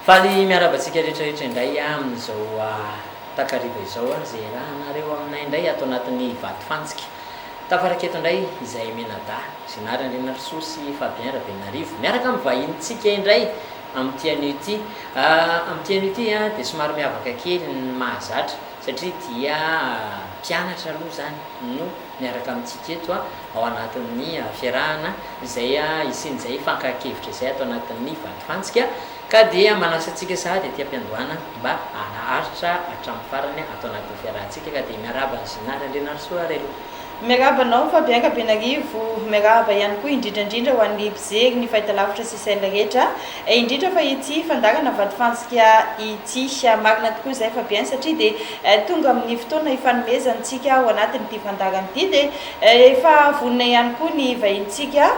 Faly miarahaba antsika rehetra rehetra indray amin'izao takariva izao izay iarahanareo aminay indray ato anatin'ny vatofantsika. Tafaraka eto indray izay mianadahy, Ginard Andrianarisoa sy Fabien Rabenarivo. Miaraka amin'ny vahinintsika indray amin'ity anio ity. Amin'ity anio ity dia somary miavaka kely ny mahazatra satria dia mpianatra aloha izany no miaraka amintsika eto ao anatin'ny fiarahana izay hisian'izay fankan-kevitra izay ato anatin'ny vatofantsika. Ka dia manasa antsika sahady aty am-piandohana mba haharitra hatramin'ny farany ato anatin'ny fiarahantsika ka dia miarahaba an'i Ginard Andrianarisoa ary aloha. Miarahaba anao Fabien Rabenarivo, miarahaba ihany koa indrindra indrindra ho an'ny mpijery ny fahitalavitra sy chaîne rehetra, indrindra fa ity fandaharana vatofantsika ity. Marina tokoa izay Fabien satria dia tonga amin'ny fotoana ifanomezantsika ao anatin'ity fandaharana ity dia Efa vonona ihany koa ny vahinintsika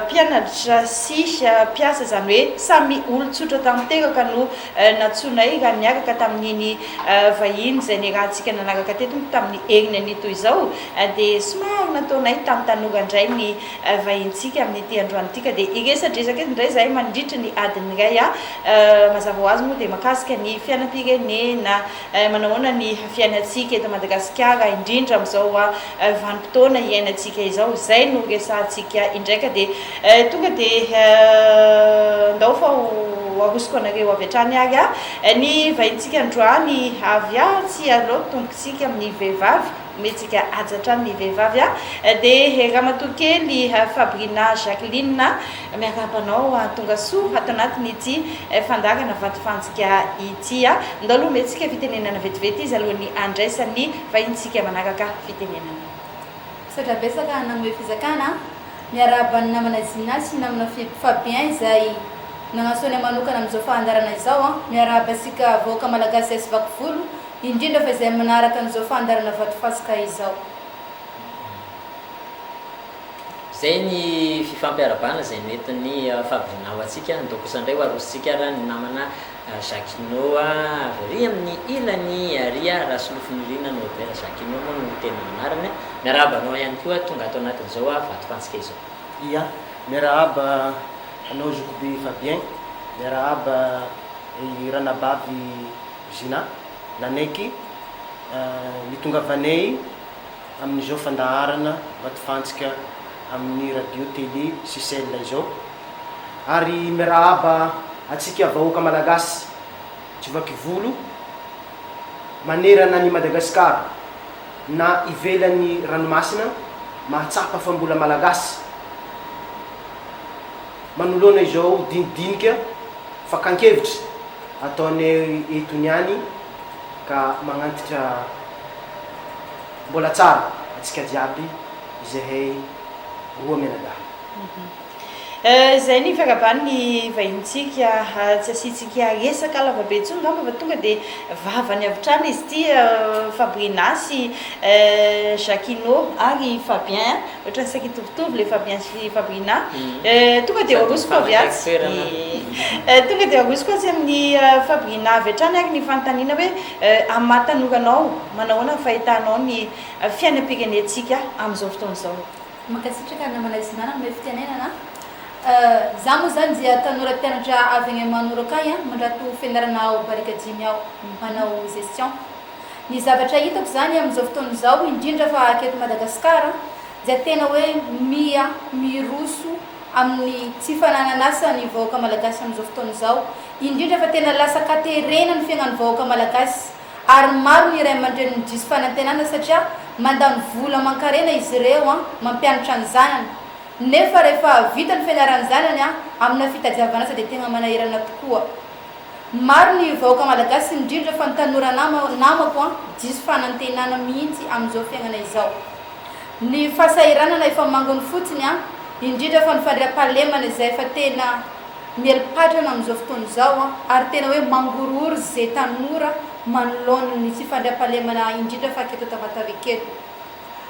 mpianatra sy mpiasa, izany hoe samy olon-tsotra tanteraka no nantsoinay raha niaraka tamin'iny vahiny izay niarahantsika nanaraka teto tamin'ny heriny anio toy izao dia somary nataonay tantanora indray ny vahinintsika amin'ity androany ity ka dia hiresadresaka eto indray izahay mandritra ny adiny iray. Mazava ho azy moa dia mahakasika ny fiainam-pirenena. Manao ahoana ny fiainantsika eto Madagasikara, indrindra amin'izao vanim-potoana iainantsika izao? Izay no resahantsika indray ka dia tonga dia ndao fa ho arosoko anareo avy hatrany ary ny vahintsika androany avy atsy aloha tombokitsika amin'ny vehivavy, omentsika haja hatrany ny vehivavy dia Ramatoa kely Fabrina Jacqueline. Miarahaba anao tonga soa ato anatin'ity fandaharana vatofantsika ity. Ndao aloha omentsika fitenenana vetivety izy alohan'ny handraisan'ny vahintsika manaraka fitenenana. Misaotra betsaka nanome fizakana. Miarahaba ny namana Zina sy ny namana Fabien izay nagnasoa anay manokana amin'izao fahandarana izao. Miarahaba antsika vahoaka malagasy izay tsy vaky volo, indrindra fa izay manaraka an'izao fandaharana vatofantsika izao. Izay ny fifampiarahabana izay noentin'i Fabrina ho antsika. Ndao kosa indray ho arosontsika ary ny namana Jacquinot avy ary amin'ny ilany ary, Rasolofonirina Norbert Jacquinot moa no tena anarany. Miarahaba anao ihany koa tonga ato anatin'izao vatofantsika izao. Ia, miarahaba anao zokibe Fabien, miarahaba i ranabavy Gina nanaiky nitongavanay amin'izao fandaharana vatofantsika amin'ny radio télé sy cell izao ary miarahaba antsika vahoaka malagasy tsy vaky volo manerana an'i Madagasikara na ivelan'ny ranomasina mahatsapa fa mbola malagasy manoloana izao dinidinika fakan-kevitra ataonay eto niany ka magnantitra Mbola tsara antsika jiaby izahay roa mianadahy. Izay ny fiarahabany ny vahinintsika. Tsy asiantsika resaka lavabe intsony angamba fa tonga dia vavany avy hatrany izy ity Fabrina sy Jacquinot ary Fabien. Ohatran'ny saika hitovitovy ilay Fabien sy Fabrina. Tonga dia arosoko avy atsy. Tonga dia arosoko atsy amin'ny Fabrina avy hatrany ary ny fanontaniana hoe amin'ny maha tanora anao, manahoana ny fahitanao ny fiainam-pirenentsika amin'izao fotoana izao? Mankasitraka namana Zina nanome fitenenana. Za moa zany dia tanora mpianatra avy any Manoroka an, mandrato fianarana ao Barikadimy ao, manao gestion. Ny zavatra hitako izany amin'izao fotoana izao, indrindra fa aketo Madagasikara, dia tena hoe miha miroso amin'ny tsy fananan'asa ny vahoaka malagasy amin'izao fotoana izao, indrindra fa tena lasa katerena ny fiainan'ny vahoaka malagasy ary maro ny ray aman-dreny no diso fanantenana satria mandany vola aman-karena izy ireo mampianatra ny zanany nefa rehefa vita ny fianaran'ny zanany amina fitadiavan'asa dia tegna manahirana tokoa. Maro ny vahoaka malagasy indrindra fa ny tanora nama namako an, diso fanantenana mihitsy amin'izao fiainana izao. Ny fahasahiranana efa mangony fotsiny an, indrindra fa ny fandriampahalemana izay efa tena mieli-patrana amin'izao fotoana izao an, ary tena hoe mangorohoro ze tanora manoloana ny tsy fandriampahalemana indrindra fa aketo Tamatave aketo.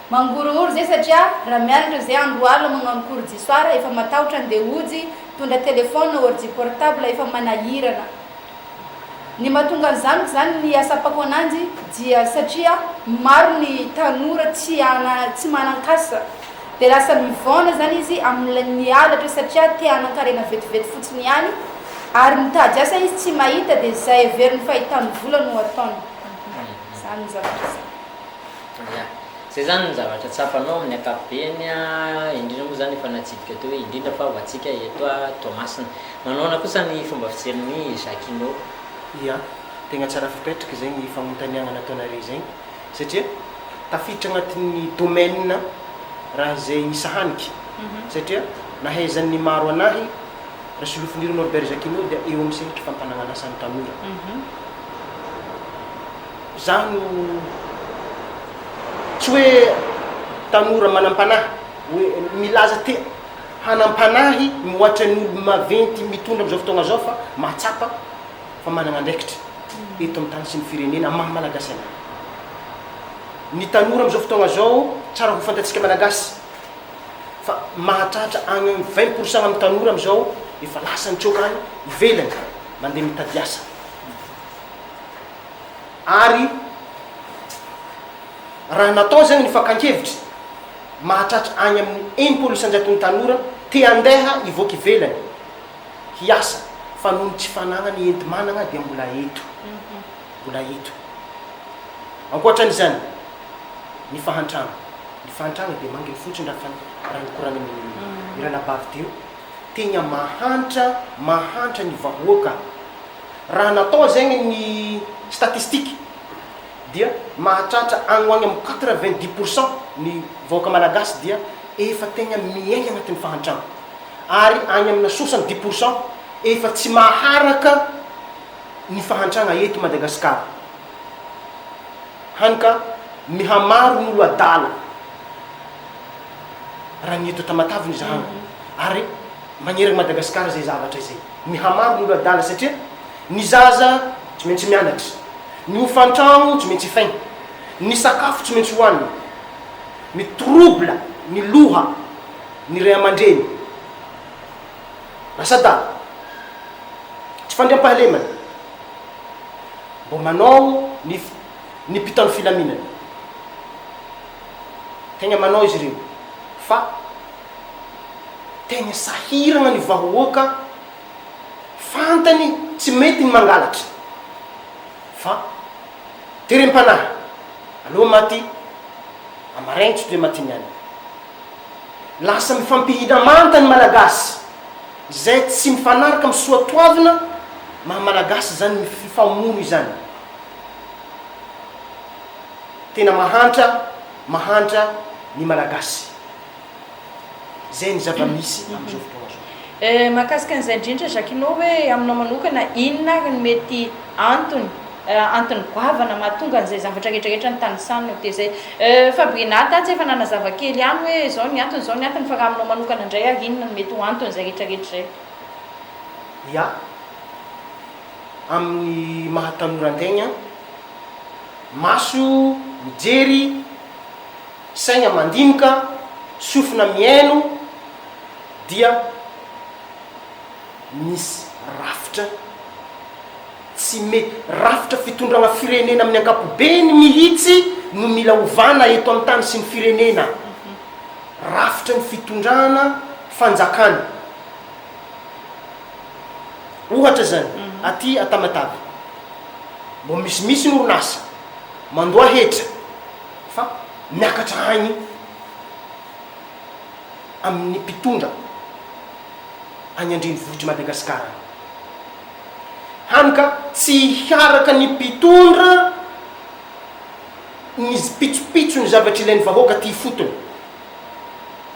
Mangorohoro zay satria raha mianatra zay andro alina magnano cours du soir efa matahotra andeha hojy mitondra telephone ordi portable efa manahirana. Ny mahatonga an'izany zany ny asapako ananjy dia satria maro ny tanora tsy ana tsy manankasa dia lasa mivaona zany izy amin'ny halatra satria te hanankarena vetivety fotsiny ihany. Ary mitady asa izy tsy mahita dia izay heveriny fa ahitany vola no ataony. Izany ny zavatra izany. Ya. Izay izany ny zavatra tsapanao amin'ny ankapobeny, indrindra moa izany efa natsidika teo hoe indrindra fa ho antsika eto Toamasina. Manahoana kosa ny fomba fijerin'i Jacquinot? Ya. Tegna tsara fipetraka zegny fagnontaniagna nataonare zegny satria tafiditra agnatin'ny domaine raha izay sahaniky satria nahaizan'ny maro anahy Rasolofonirina Norbert Jacquinot dia eo amin'ny sehatry fampanagnan'asa ny tanora. Za no tsy hoe tanora manam-panahy, hoe milaza te hanam-panahy mihoatra ny olo maventy mitondra amin'izao fotoagna zao fa mahatsapa fa managna andraikitra eto amin'ny tany sy ny firenena amin'ny maha Malagasy anay. Ny tanora amin'izao fotoagna zao tsara ho fantatsika Malagasy fa mahatratra any amin'ny 20 pour cent amin'ny tanora amin'izao efa lasa nitsoaka any ivelany mandeha mitady asa. Ary raha natao zegny ny fakan-kevitra, mahatratra any amin'ny 60 isan-jaton'ny tanora te handeha hivoaka ivelany hiasa fa noho ny tsy fanagnany enti-managna dia mbola eto, mbola eto. Ankoatran'izany, ny fahantrana, ny fahantrana dia manginy fotsiny raha fa raha nikoragnan'ny ranabavy teo, tegna mahantra, mahantra ny vahoaka. Raha natao zegny ny statistique dia mahatratra agny ho agny amin'ny 90 pour cent ny vahoaka malagasy dia efa tegna miaigna agnatin'ny fahantrana ary agny amina 70 pour cent efa tsy maharaka ny fahantragna eto Madagasikara. Hany ka mihamaro ny olo adala raha ny eto Tamatave no izahana ary magneragna Madagasikara zay zavatra izay. Mihamaro ny olo adala satria ny zaza tsy maintsy mianatra, ny hofan-tragno tsy maintsy ifaigna, ny sakafo tsy maintsy hohanina, ny trouble ny loha ny ray aman-dreny lasa adala, tsy fandriampahalemana, mbô manao ny ny mpitandro filaminana, tegna manao izy ireo fa. Tegna sahiragna ny vahoaka, fantany tsy mety ny mangalatra fa terem-panahy, aleo maty amaraigny tsy de maty niany. Lasa mifampihina manta ny Malagasy, izay tsy mifanaraka amin'ny soatoavina maha Malagasy zany ny fifamono izany. Tena mahantra, mahantra ny Malagasy. Izay ny zava-misy amin'izao fotoana izao. Eh, mahakasika an'izay indrindra Jacquinot hoe aminao manokana inona ary no mety antony, antony goavana mahatonga an'izay zavatra rehetra rehetra notanisanao teo izay. Eh, Fabriana tatsy efa nanazava kely ihany hoe izao ny antony, izao ny antony fa raha aminao manokana indray ary inona no mety ho anton'izay rehetra rehetra izay? Ya, amin'ny maha tanora antegna, maso mijery, Saina mandinika, sofina mihaino dia misy rafitra tsy mety, rafitra fitondrana firenena amin'ny ankapobeny mihitsy no mila ovana eto amin'ny tany sy ny firenena, rafitra ny fitondrana fanjakana, ohatra zany aty a Tamatave mbo misimisy ny orinasa mandoa hetra, fa miakatra agny amin'ny mpitondra agny andrenivohitr'i Madagasikara agny. Hany ka tsy hiaraka ny mpitondra ny pitsopitso ny zavatra ilain'ny vahoaka aty ifotony.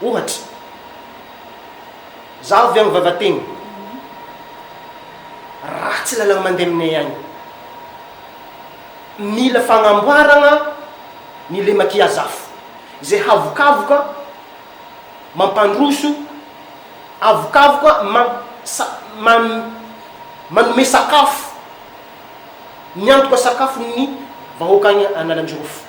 Ohatra, zaho avy agny Vavatenina, ratsy lalagna mandeha aminay agny. Mila fagnamboaragna ny lemak'i Azafo, izay havokavoka mampandroso, avokavoka mam sa mam manome sakafo, miantoka sakafo ny vahoaka agny Analanjirofo.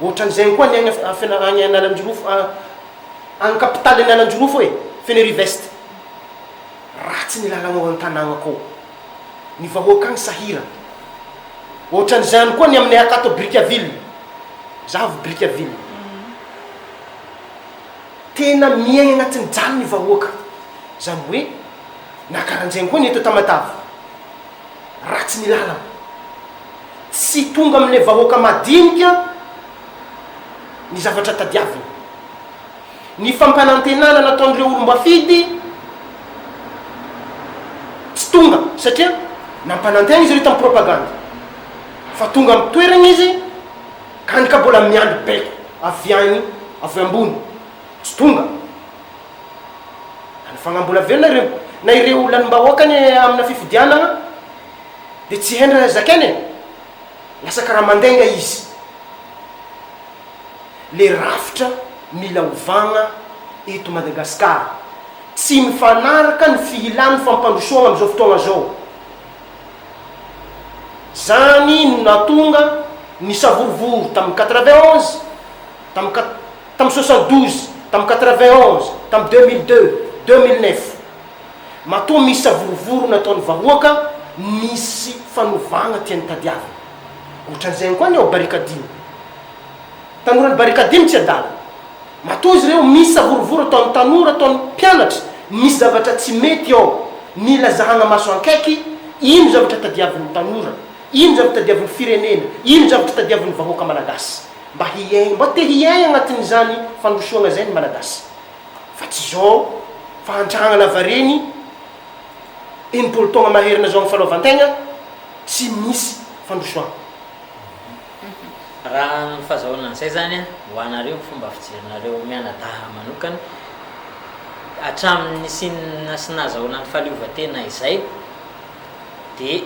Ohatran'izay koa ny agny Fena agny Analanjirofo agny capitale Analanjirofo e, Fenerive Est. Ratsy ny lalagna ao an-tanàgna akao. Ny vahoaka agny sahirana. Ohatran'izany koa ny aminay akato Brickaville. Za avy Brickaville. Tena miaigna agnatin'ny jaly ny vahoaka. Zany hoe. Na karanjegny koa ny eto Tamatave. Ratsy ny lalana. Tsy tonga amin'ilay vahoaka madinika ny zavatra tadiaviny. Ny fampanantenana nataon'ireo olom-boafidy tsy tonga satria nampanantena izy ireo tamin'ny propagandy fa tonga amin'ny toerana izy kany ka mbola miandry baiko avy any avy ambony tsy tonga. Na ny fagnambola velona ireo na ireo lanim-bahoaka anie amina fifidianana dia tsy hainy raha zakaina e! Lasa karaha mandainga izy. Le rafitra mila ovagna eto Madagascar. Tsy mifanaraka ny fihilan'ny fampandrosoagna amizao fotoagna zao. Zany no nahatonga ny savorovoro tamin'ny 91, tamin'ny tamin'ny 72, tamin'ny 91, tamin'ny 2002, 2009. Matoa misy savorovoro nataon'ny vahoaka, misy fanovagna tiany tadiavina. Ohatran'izay ihany koa ny ao Barikadimy. Tanoran'i Barikadimy tsy adala. Matoa izy ireo misy savorovoro ataon'ny tanora, ataon'ny mpianatra, misy zavatra tsy mety ao. Mila zahagna maso ankaiky, ino zavatra tadiavin'ny tanora, ino zavatra tadiavin'ny firenena, ino zavatra tadiavin'ny vahoaka malagasy. Mba hiaigna, mba te hiaigna agnatin'izany fandrosoagna zay ny Malagasy. Fa tsy zao fahantragna lavareny 60 taogna maherina zao amin'ny fanaovan-tegna, tsy misy fandrosoagna. Raha ny fahazahoana an'izay zany ho anareo ny fomba fijerinareo mianadahy manokana, hatramin'ny nisian'ny sy nahazahoana ny fahaleovantena izay dia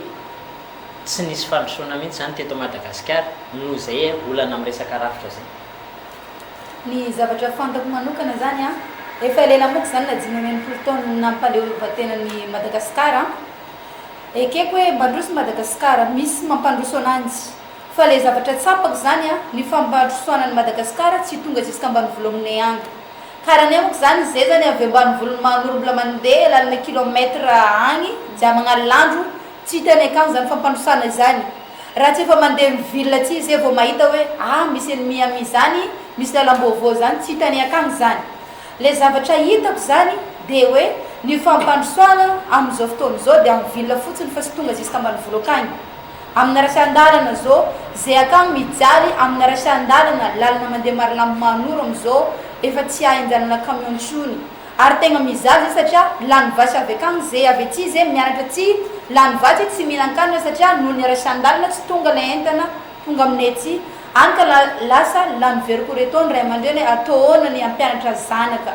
tsy nisy fandrosoana mihitsy izany teto Madagasikara noho izay olana amin'ny resaka rafitra izay. Ny zavatra fantako manokana zany an, efa elaela moko zany na 65 taona nampahaleovantena an'i Madagasikara an, ekeko hoe mandroso Madagasikara, misy mampandroso ananjy, fa le zavatra tsapako zany an, ny fampandrosoana an'i Madagasikara tsy tonga jusqu'à ambanivolo aminay agny, karaha anay moko zany zay zany avy ambanivolon'i Mahanoro mbola mandeha lalana kilomètre agny dia magnalina andro Tsy hitanay akany izany fampandrosana izany. Raha tsy efa mandeha amin'ny ville aty izay vao mahita hoe ah misy an'i Miami izany, misy lalam-baovao izany, tsy hitanay akany izany. Ilay zavatra hitako izany dia hoe ny fampandrosoana amin'izao fotoana izao dia amin'ny ville fotsiny fa tsy tonga jusqu'à ambanivolo akany. Amina rasan-dalana izao, izay akany mijaly amina rasan-dalana, lalana mandeha Marolambo Mahanoro amin'izao efa tsy ahenjanana camion intsony. Ary tegna mizaha zay satria lany vatsy avy akagny zay avy aty zay mianatra aty lany vatsy tsy mihinan-kanina satria noho ny arasan-dalana tsy tonga lay entana tonga aminay aty any ka lasa lany very koa reto ny ray aman-dreny hoe atao ahoana ny hampianatra zanaka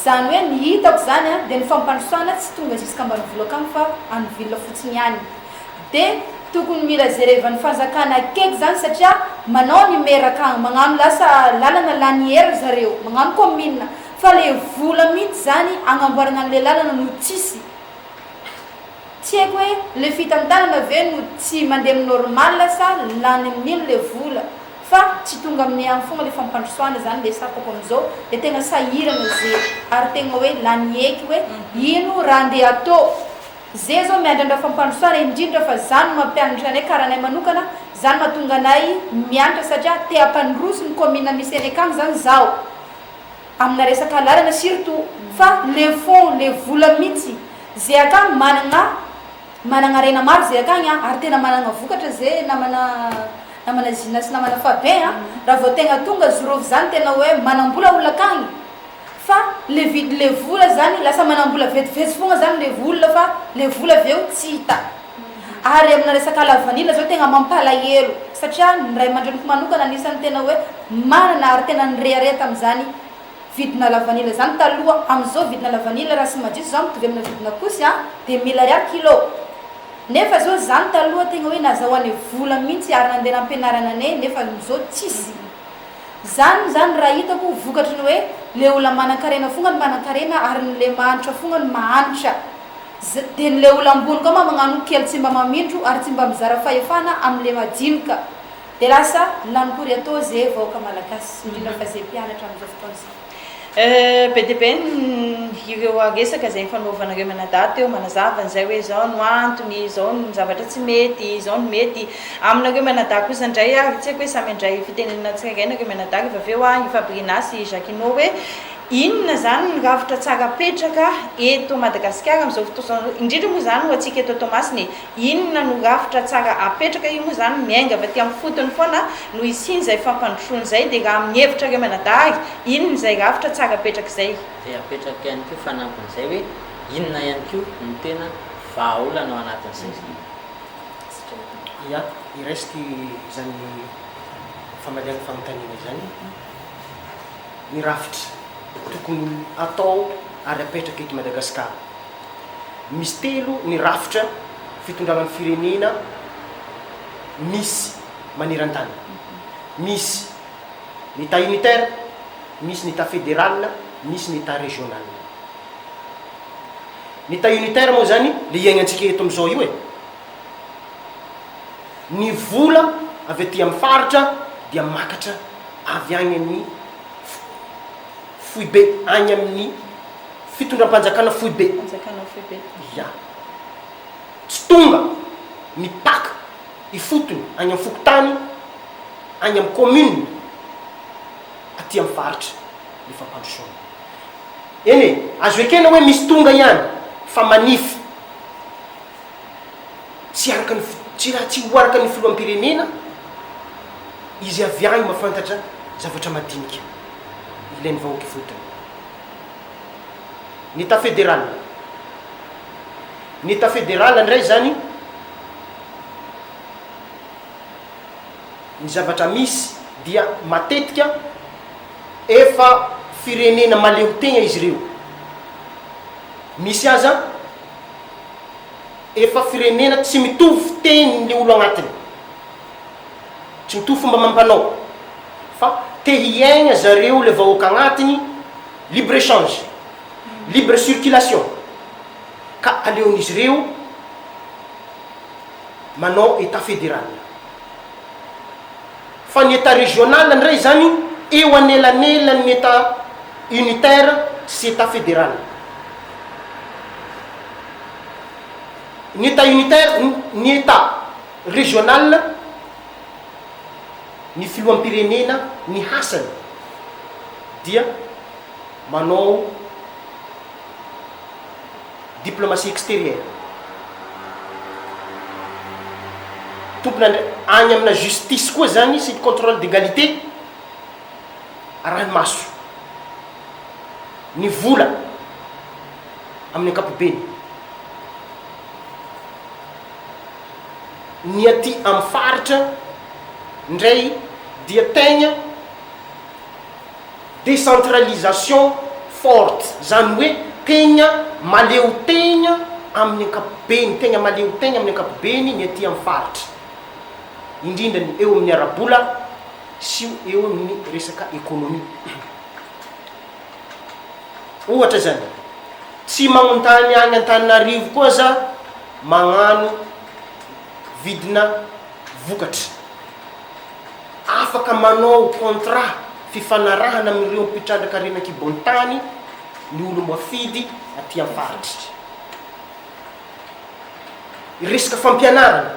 zany hoe ny hitako zany a dia ny fampandrosoana tsy tonga jusqu'à ambanivolo akagny fa any ville fotsiny ihany Dia tokony mila jerevan'ny fanjakana akeky zany satria manao ny maire akagny magnano lasa lalana lany hery zareo magnano commune fa le vola mintsy zany agnamboarana anle lalana no tsisy tsy haiko hoe le fitantanana ve no tsy mandeha amin'ny normal sa lany amin'ino le vola fa tsy tonga amin'ny any fogna le fampandrosoana zany le tsapako amizao de tegna sahirana ze ary tegna hoe lany heky hoe ino raha andeha atao Ze zao miandrandra fampandrosoana indrindra fa zany no mampianatra anay kara anay manokana zany mahatonga anay mianatra satria te hampandroso ny commune misy anay akagny zany zaho amina resaka lalana surtout fa le fond le vola mitsy ze akagny managna managna harena maro ze akagny a ary tena managna vokatra ze namana namana Gina sy namana Fabien a raha vao tegna tonga zorofy zany tena hoe manambola olona akagny Fa le vide le vola zany lasa manambola vetivety fogna zany le olona fa le vola avy eo tsy hita. Ary amina resaka lavanila zao tegna mampalahelo satria ny ray aman-dreniko manokana anisany tena hoe manana ary tena nirehareha tamin'izany vidina lavanila zany taloha, amin'izao vidina lavanila raha sy majiso zao mitovy amina vidina kosy a de mille ariary kilo. Nefa zao zany taloha tegna hoe nazahoanay vola mintsy ary nandeha nampianarana anay nefa amin'izao tsisy. Zany zany raha hitako vokatry ny hoe le olona manankarena fogna no manankarena ary ny le mahantra fogna no mahantra. Z de ny le olona ambony koa ma magnano kely tsy mba mamindro ary tsy mba mizara fahefana am le madinika. De lasa lany kory atao ze vahoaka malagasy indrindra fa ze mpianatra amizao fotoana zao. Be dia be ireo resaka izay nifanaovanareo mianadahy teo manazava an'izay hoe izao no antony, izao ny zavatra tsy mety, izao no mety. Aminareo mianadahy kosa indray ary tsy haiko hoe samy handray fitenenana tsirairay nareo mianadahy rehefa avy eo i Fabrina sy i Jacquinot hoe. Inona izany ny rafitra tsara apetraka eto Madagasikara amin'izao fotoana izao, indrindra moa izany ho antsika eto Toamasina e? Inona no rafitra tsara apetraka? Io moa izany miainga avy aty amin'ny fotony foana no hisian'izay fampandrosoana izay, dia raha amin'ny hevitrareo mianadahy ary, inona izay rafitra tsara apetraka izay? Dia apetraka ihany koa fanampin'izay hoe inona ihany koa no tena vahaolana ao anatin'izay? Ya, iraisiko izany famaliana fanontaniana izany. Ny rafitra tokony atao ary apetraka eto Madagasikara. Misy telo ny rafitra fitondrana ny firenena misy maneran-tany. Misy ny Etat unitaire, misy ny Etat fédéral, misy ny Etat régional. Ny Etat unitaire moa zany le iainantsika eto amizao io e. Ny vola avy aty amin'ny faritra dia makatra avy agny amin'ny foibe, agny amin'ny fitondram-panjakana foibe. Fanjakana foibe. Ya. Tsy tonga mipaka ifotony agny amin'ny fokontany, agny amin'ny commune, aty amin'ny faritra ny fampandrosoana. Eny e, azo ekena hoe misy tonga ihany fa manify. Tsy araka ny tsy raha tsy ho araka ny filoham-pirenena izy avy agny mahafantatra zavatra madinika ilain'ny vahoaka ifotony. Ny Etat fédéral. Ny Etat fédéral indray zany, ny zavatra misy dia matetika efa firenena mahaleotegna izy ireo. Misy aza efa firenena tsy mitovy fiteny ny olo agnatiny, tsy mitovy fomba amam-panao fa te hiaigna zareo le vahoaka agnatiny libre échange, libre circulation ka aleon'izy ireo manao Etat fédéral. Fa ny Etat régional ndray zany eo anelanelan'ny Etat unitaire sy Etat fédéral. Ny Etat unitaire, ny Etat régional, ny filoham-pirenena ny hasany dia manao diplomatie extérieure, tompon'andra- any amina justice koa zany sy contrôle d'égalité arahi-maso ny vola amin'ny ankapobeny. Ny aty amin'ny faritra ndray dia tegna décentralisation forte, zany hoe tegna mahaleotegna amin'ny ankapobeny, tegna mahaleotegna amin'ny ankapobeny ny aty amin'ny faritra, indrindra ny eo amin'ny ara-bola sy eo amin'ny resaka économie. Ohatra zany, tsy magnontany agny Antananarivo koa za magnano vidina vokatra. Afaka manao contrat fifanarahana amin'ireo mpitrandraka harena an-kibon'ny tany ny olom-boafidy aty amin'ny faritra. Resaka fampianarana,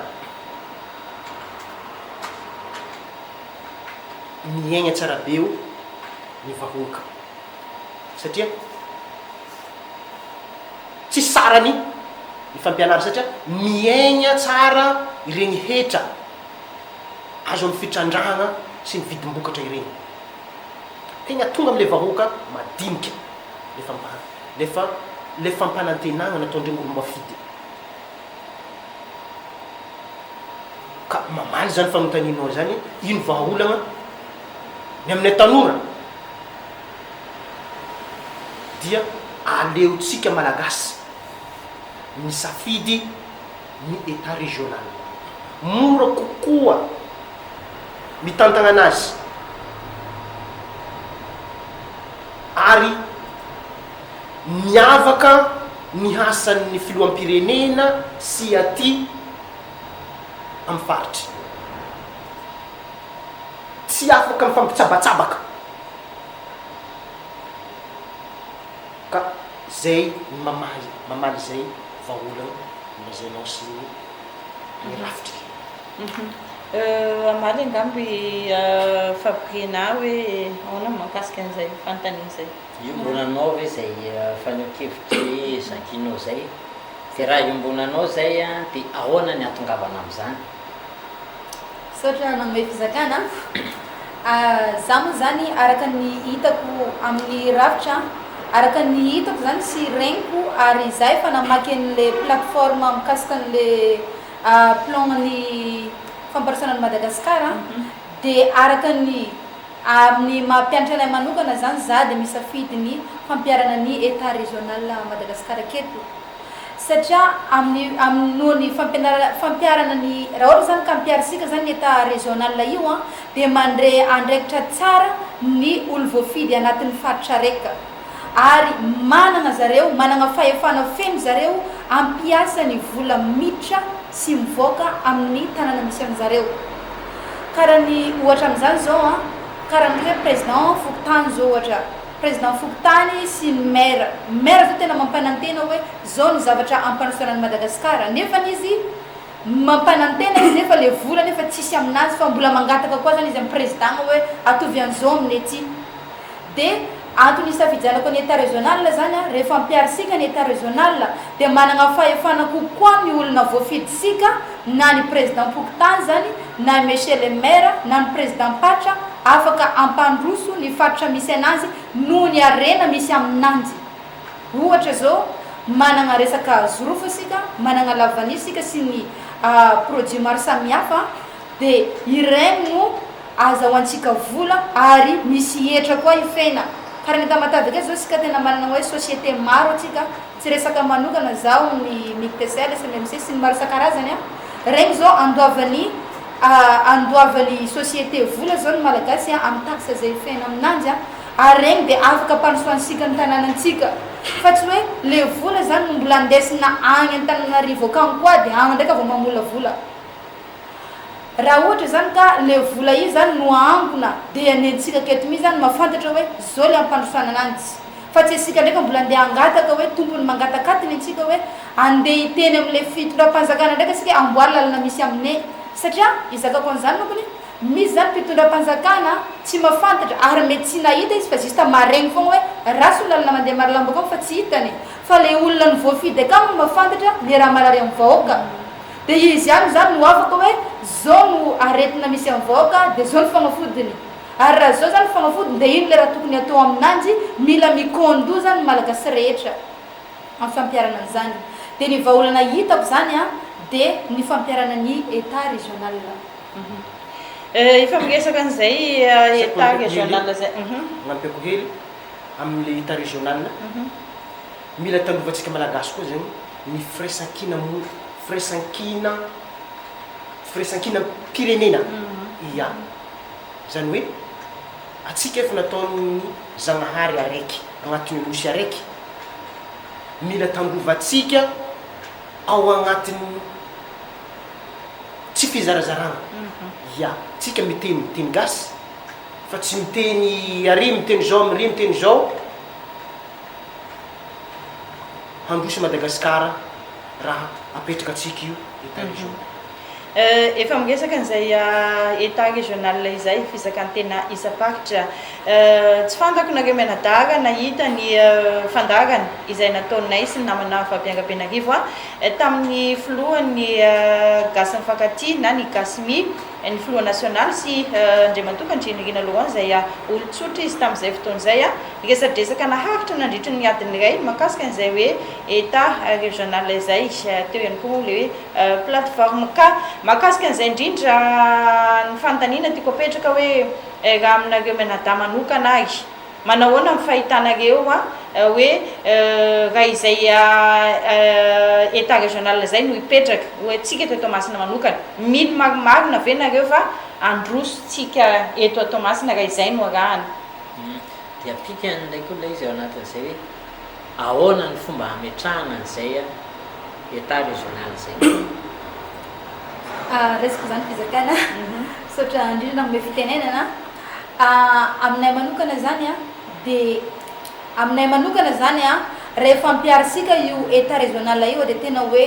miaigna tsara be eo ny vahoaka satria tsisy sarany ny fampianarana satria miaigna tsara ireny hetra azo amin'ny fitrandrahana sy ny vidim-bokatra ireny. Tegna tonga am'le vahoaka madinika le fampa- le fa- le fampanantenagna nataondreo olom-boafidy. Ka mamaly zany fanontanianao zany, ino vahaolagna ny aminay tanora dia aleontsika Malagasy misafidy ny Etat régional. Mora kokoa mitantagna anazy ary miavaka ny hasan'ny filoham-pirenena sy aty amin'ny faritra. Tsy afaka mifampitsabatsabaka. Ka zay ny mamaly mamaly izay vahaolana nolazainao sy ny ny rafitra. Hamaly angamba i Fabriana hoe ahoana ny mahakasika an'izay fanontaniana izay. Iombonanao ve izay fanehoan-kevitr'i Jacquinot izay? Dia raha iombonanao izay dia ahoana ny hahatongavana amin'izany? Misaotra nanome fizakana. Za moa zany araka ny hitako amin'ny rafitra, araka ny hitako zany sy regniko ary za efa namaky an'le plateforme mikasika an'le plan ny fampandrosoana an'i Madagasikara dia araka ny amin'ny maha mpianatra anay manokana zany za dia misafidy ny fampiharana ny Etat régional Madagascar aketo satria amin'ny amin'ny noho ny fampianarana fampiharana ny raha ohatra zany ka ampiharisika zany ny Etat régional io an dia mandre andraikitra tsara ny olo voafidy anatin'ny faritra raika ary managna zareo managna fahefana feno zareo ampiasa ny vola miditra sy mivoaka amin'ny tanàna misy anjareo kara ny ohatra amin'izany zao an kara ny hoe président fokontany zao ohatra président fokontany sy ny maire maire zao tena mampanantena hoe zao ny zavatra ampandrosoana an'i Madagasikara nefany izy mampanantena izy nefa le vola nefa tsisy aminazy fa mbola mangataka koa zany izy amin'ny président hoe atovy an'izao aminay aty De antony isafidianako ny Etat régional zany a, rehefa ampiharisika ny Etat régional de managna fahefana kokoa ny olona voafidisika na ny président pokontany zany na monsieur le maire na ny président paritra afaka ampandroso ny faritra misy anazy noho ny harena misy aminanjy. Ohatra zao managna resaka zorofo isika, managna lavanille isika sy ny produit maro samihafa de iregny no azahoantsika vola ary misy hetra koa hifena ka raha ny Tamatave akaiky zao isika tena manana hoe société maro atsika tsy resaka manokana zaho ny Mictcl, SMMC sy ny maro isan-karazany a regny zao andoavan'ny andoavan'ny société vola zao ny malagasy a amin'ny taxe zay hifena aminanjy a ary regny de afaka ampandrosoansika ny tanànantsika fa tsy hoe le vola zany no mbola andesina agny Antananarivo akagny koa de agny ndraika vao mamolavola. Raha ohatra izany ka le vola io zany no ahangona dia ny antsika aketo mihitsy zany mahafantatra hoe zao le ampandrosoana ananjy fa tsy asika ndraika mbola andeha hangataka hoe tompony mangatakaty ny antsika hoe andeha hiteny amle fitondram-panjakana ndraika asika hoe amboary lalana misy amine satria hizakako an'izany mankony misy zany mpitondram-panjakana tsy mahafantatra ary mety tsy nahita izy fa juste maregny fogna hoe ratsy ny lalana mandeha Marolambo akao fa tsy hitany fa le olona nivoafidy akao no mahafantatra le raha marary amin'ny vahoaka. Dia izy ihany izany no afaka hoe zao no aretina misy amin'ny vahoaka dia zao ny fagnafodiny. Ary raha zao zany ny fagnafodiny dia ino le raha tokony atao aminanjy, mila mikaon-doha zany ny Malagasy rehetra amin'ny fampiharana an'izany. Dia ny vahaolana hitako zany an, dia ny fampiharana ny Etat régional. Efa miresaka an'izay Etat régional zay. Agnampiako hely amin'ilay Etat régional, mila tandrovantsika Malagasy koa zany ny firaisankina mo firaisankina firaisankinam-pirenena ia zany hoe atsika efa nataon'ny Zagnahary araiky agnatin'ny nosy araiky mila tandrovantsika ao agnatin'ny tsy fizarazarana ia tsika miteny teny gasy fa tsy miteny ary miteny zao amry miteny zao Handroso i Madagasikara raha apetraka antsika io Etat régional. Efa miresaka an'izay Etat régional izay, fizakan-tena isam-paritra. Tsy fantako nareo mianadahy raha nahita ny fandaharana izay nataonay sy ny namana Fabien Rabenarivo tamin'ny filohan'ny Gasy Mifankatia na ny Gasy-Mi. ny filoha nasionaly sy Andriamatoa Randrianirina Laurent izay olon-tsotra izy tamin'izay fotoana izay. Niresadresaka naharitra nandritry ny adiny iray mahakasika an'izay hoe Etat régional izay. Teo ihany koa moa ilay hoe plateforme. Ka mahakasika an'izay indrindra ny fanontaniana tiako apetraka hoe raha aminareo mianadahy manokana ary Manahoana ny fahitanareo hoe raha izay Etat régional izay no hipetraka, ho antsika eto Toamasina manokana, mino marimarina ve nareo fa handroso tsika eto Toamasina raha izay no arahana? Dia apikany indray koa ilay izy ao anatin'izay hoe ahoana ny fomba hametrahana an'izay Etat régional izay? Raisiko izany fizakana. Misaotra indrindra nanome fitenenana. Aminay manokana izany an, dia aminay manokana izany an, rehefa ampiharintsika io Etat régional io dia tena hoe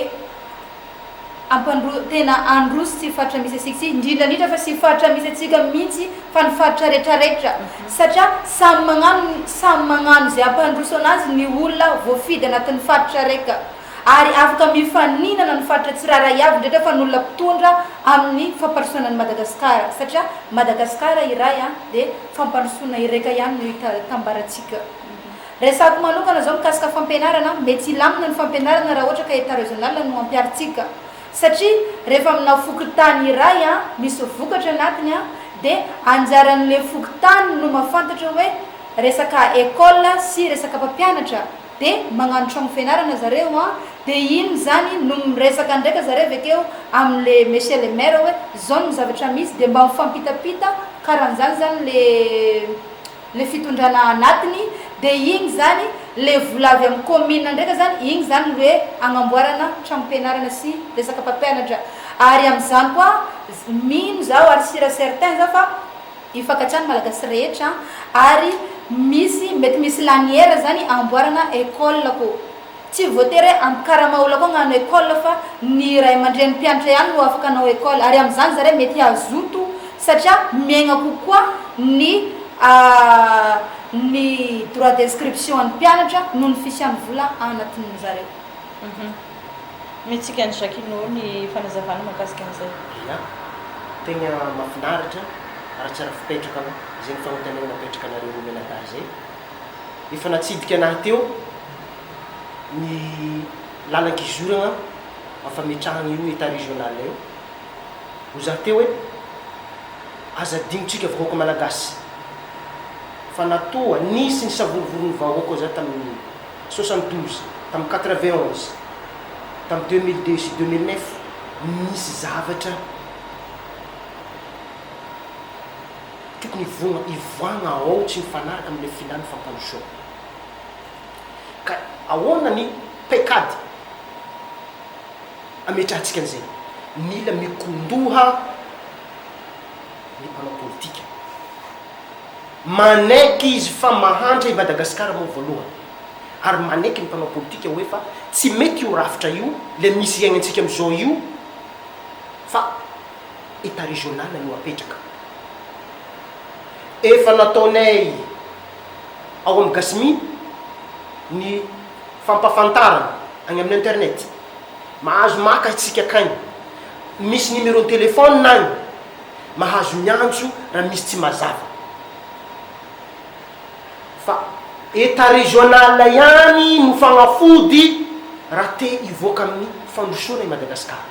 Hampandro, tena handroso tsy faritra misy antsika ity, indrindra indrindra fa tsy faritra misy antsika mihitsy fa ny faritra retraretra satria samy magnano samy magnano izay hampandroso anazy ny olona voafidy anatin'ny faritra raika ary afaka mifaninana ny faritra tsirairay avy indrindra fa ny olona mpitondra amin'ny fampandrosoana an'i Madagasikara satria Madagasikara iray an dia fampandrosoana iraika ihany no hitambarantsika. Resahako manokana zao mikasika fampianarana, mety hilamina ny fampianarana raha ohatra ka Etat regional no ampiharintsika. Satria rehefa amina fokontany iray an, misy vokatra anatiny an, dia anjaran'le fokontany no mahafantatra hoe resaka école sy resaka mpampianatra, dia magnano tragno fianarana zareo an, dia iny zany no miresaka ndraika zareo avy akeo amin'le monsieur le maire hoe zao ny zavatra misy, dia mba mifampitapita karan'zany zany le. le fitondrana anatiny de igny zany le vola avy am commune ndraika zany igny zany no hoe agnamboarana tragnom-pianarana sy resaka mpampianatra ary amzany koa mino zaho ary sur et certain za fa hifankatia ny malagasy rehetra ary misy mety misy laniera zany amboarana école ko Tsy voatery hoe hampikarama olona koa hagnano école fa ny ray aman-dreny mpianatra ihany no afaka hanao école ary amin'izany zareo mety hazoto satria miaigna kokoa ny ny droit d'inscription an'ny mpianatra noho ny fisian'ny vola anatin'ny zareo. Mihetsika an'i Jacquinot ny fanazavana mahakasika an'izay. Ia, tegna mahafinaritra ary tsara fipetraka zegny fagnontaniagna napetraka anareo roa mianadahy zay. Efa natsidika anahy teo ny lalan-kizoragna amin'ny fametrahagna io Etat régional io. Ho za teo hoe aza adinontsika vahoaka malagasy fa na toa nisy ny savorovoron'ny vahoaka za tamin'ny 72, tamin'ny 91, tamin'ny 2002 sy 2009, nisy zavatra tokony hivoagna hivoagna ao tsy mifanaraka amin'ilay filan'ny fampandrosoana. Ka ahoana ny paikady ametrahantsika an'izay? Mila mikondoha ny mpanao politika. Manaiky izy fa mahantra i Madagasikara moa voalohany. Ary manaiky ny mpanao politika hoe fa tsy mety io rafitra io, ilay misy iainantsika amin'izao io, fa Etat régional no apetraka. Efa nataonay ao amin'ny Gasmi ny fampahafantarana any amin'ny internet. Mahazo maka isika akagny. Misy numéro téléphone agny. Mahazo miantso raha misy tsy mazava. Fa Etat régional ihany no fagnafody raha te hivoaka amin'ny fandrosoana i Madagasikara.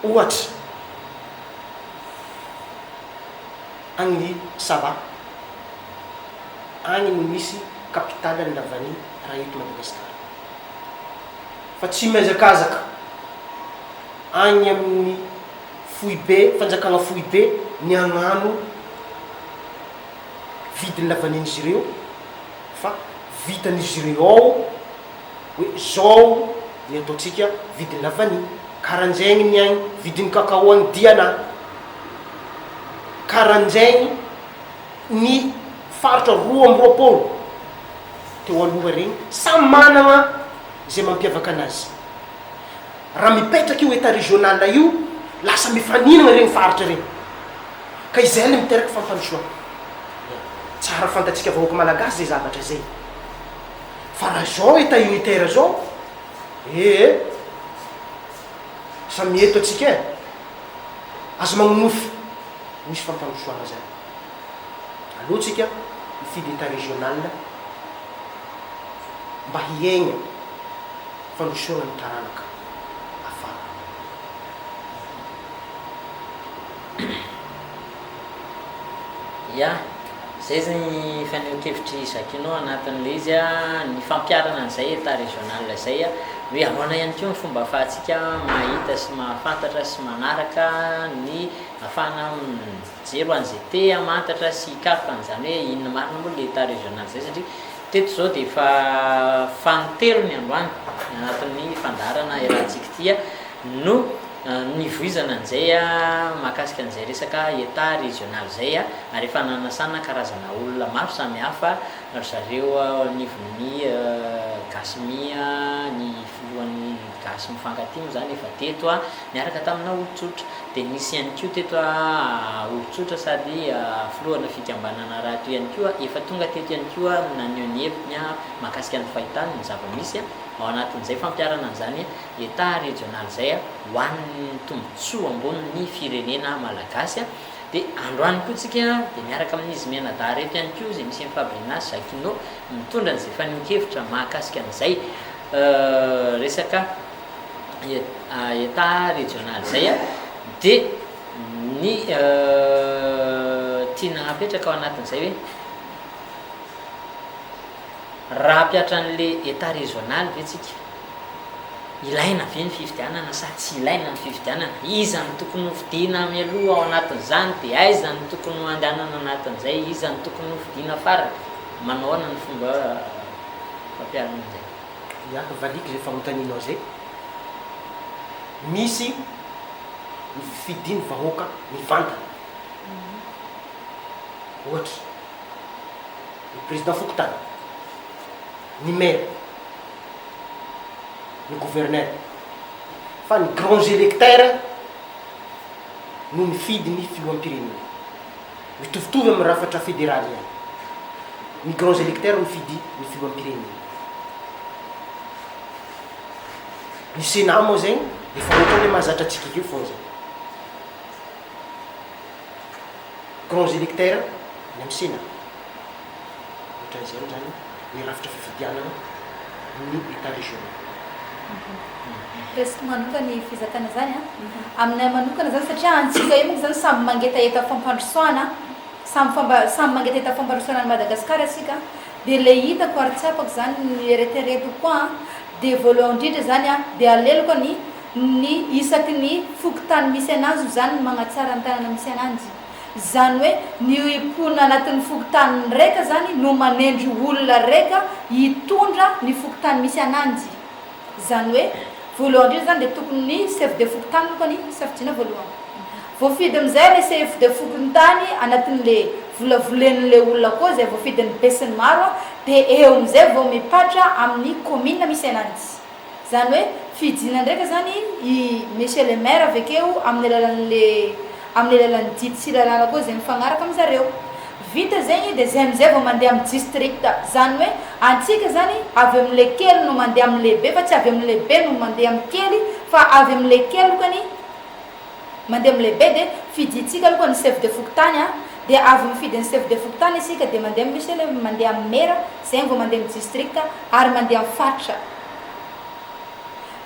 Ohatra, any Sava, any no misy capitale ny lavanille raha eto Madagasikara. Fa tsy mihazakazaka any amin'ny foibe, fanjakana foibe ny hagnano vidin'ny lavanille-n'izy ireo fa vitan'izy ireo ao hoe zao ny ataontsika vidin'ny lavanille, karanjegny ny agny, vidin'ny cacao agny Diana, karanjegny ny faritra 22 teo aloha regny samy managna zay mampiavaka anazy, raha mipetraka io etat regional io lasa mifaninagna regny faritra regny ka izay le miteraka fampandrosoana, tsara fantatsika vahoaka malagasy zay zavatra zay. Fa raha zao état unitaire zao ee samy eto atsika e, aza magnonofy misy fampandrosoana zany, aleo tsika mifidy état régional mba hiaigna fandrosoana ny taranaka afara. Ya, zay zany fanehoan-kevitr'i Jacquinot anatin'ilay izy ny fampiharana an'izay état régional izay hoe ahoana ihany koa ny fomba ahafahantsika mahita sy mahafantatra sy manaraka ny ahafahana mijery ho an'izay te hamantatra sy hikaroka an'izany hoe inona marina moa ilay état régional izay satria teto izao dia efa fanintelony androany anatin'ny fandaharana iarahantsika ity no Nivoizana an'izay mahakasika an'izay resaka Etat régional izay ary efa nanasana karazana olona maro samihafa. Ry zareo ao anivon'ny Gasy-Mia, ny filohan'ny Gasy Mifankatia moa izany efa teto niaraka tamina olon-tsotra. Dia nisy ihany koa teto olon-tsotra sady filohana fikambanana rahateo ihany koa efa tonga teto ihany koa naneho ny heviny mahakasika ny fahitany ny zava-misy ao anatin'izay fampiharana an'izany Etat régional izay ho an'ny tombontsoa ambonin'ny firenena malagasy. Dia androany koa tsika dia miaraka amin'izy mianadahy ireto ihany koa izay misy an'i Fabrina sy Jacquinot mitondra an'izay fanehoan-kevitra mahakasika an'izay resaka Etat régional izay dia ny tiana hapetraka ao anatin'izay hoe raha hampihatra an'ilay Etat régional ve tsika? Ilaina ve ny fifidianana sa tsy ilaina ny fifidianana? Iza no tokony ho fidiana mialoha ao anatin'izany dia aiza no tokony ho andehanana anatin'izay? Iza no tokony ho fidiana farany? Manao ahoana ny fomba fampiharana an'izay? Ya, valiako izay fanontanianao izay. Misy ny fidin'ny vahoaka mivantana. Ohatra, ny président fokontany, ny maire. ny gouverneur fa ny grands électeurs no mifidy ny filoham-pirenena. Mitovitovy amin'ny rafatra federaly ihany. Ny grands électeurs mifidy ny filoham-pirenena. Ny Sénat moa zegny efa ohatran'le mahazatra antsika akeo fogna zay. Grands électeurs ny amin'ny Sénat. Ohatran'izay moa zany ny rafitra fifidianana ny Etat régional. Raisiko manokana ny fizakana zany an. Aminay manokana zany satria antsika io manko zany samy mangetaheta fampandrosoana, samy famba samy mangetaheta fampandrosoana an'i Madagasikara isika dia le hitako ary tsapako zany ny ereteretiko koa an, dia voalohany indrindra zany an dia aleloko ny ny isaky ny fokontany misy ananjy zany ny magnatsara ny tanana misy ananjy. Izany hoe ny mponina anatin'ny fokontany raika zany no manendry olona raika hitondra ny fokontany misy ananjy. Izany hoe voalohany indrindra zany dia tokony ny chef de fokontany aloha ny safidiana voalohany. Voafidy amin'izay ilay chef de fokontany anatin'le volavolen'le olona koa izay voafidin'ny besinimaro dia eo amin'izay vao mipatra amin'ny commune misy ananjy. Izany hoe fijina ndraika zany i Monsieur le maire avy akeo amin'ny alalan'le amin'ny alalan'ny didy sy lalàna koa izay mifagnaraka amin'zareo. Vita zegny dia zay amizay vao mandeha amin'ny district. Zany hoe antsika zany avy amin'le kely no mandeha amin'ny lehibe fa tsy avy amin'ny lehibe no mandeha amin'ny kely fa avy amin'le kely lokany mandeha amin'ny lehibe dia fidintsika aloha ny chef de fokontany a, dia avy mifidy ny chef de fokontany isika dia mandeha amin'ny monsieur le mandeha amin'ny maire, zay vao mandeha amin'ny district ary mandeha amin'ny faritra.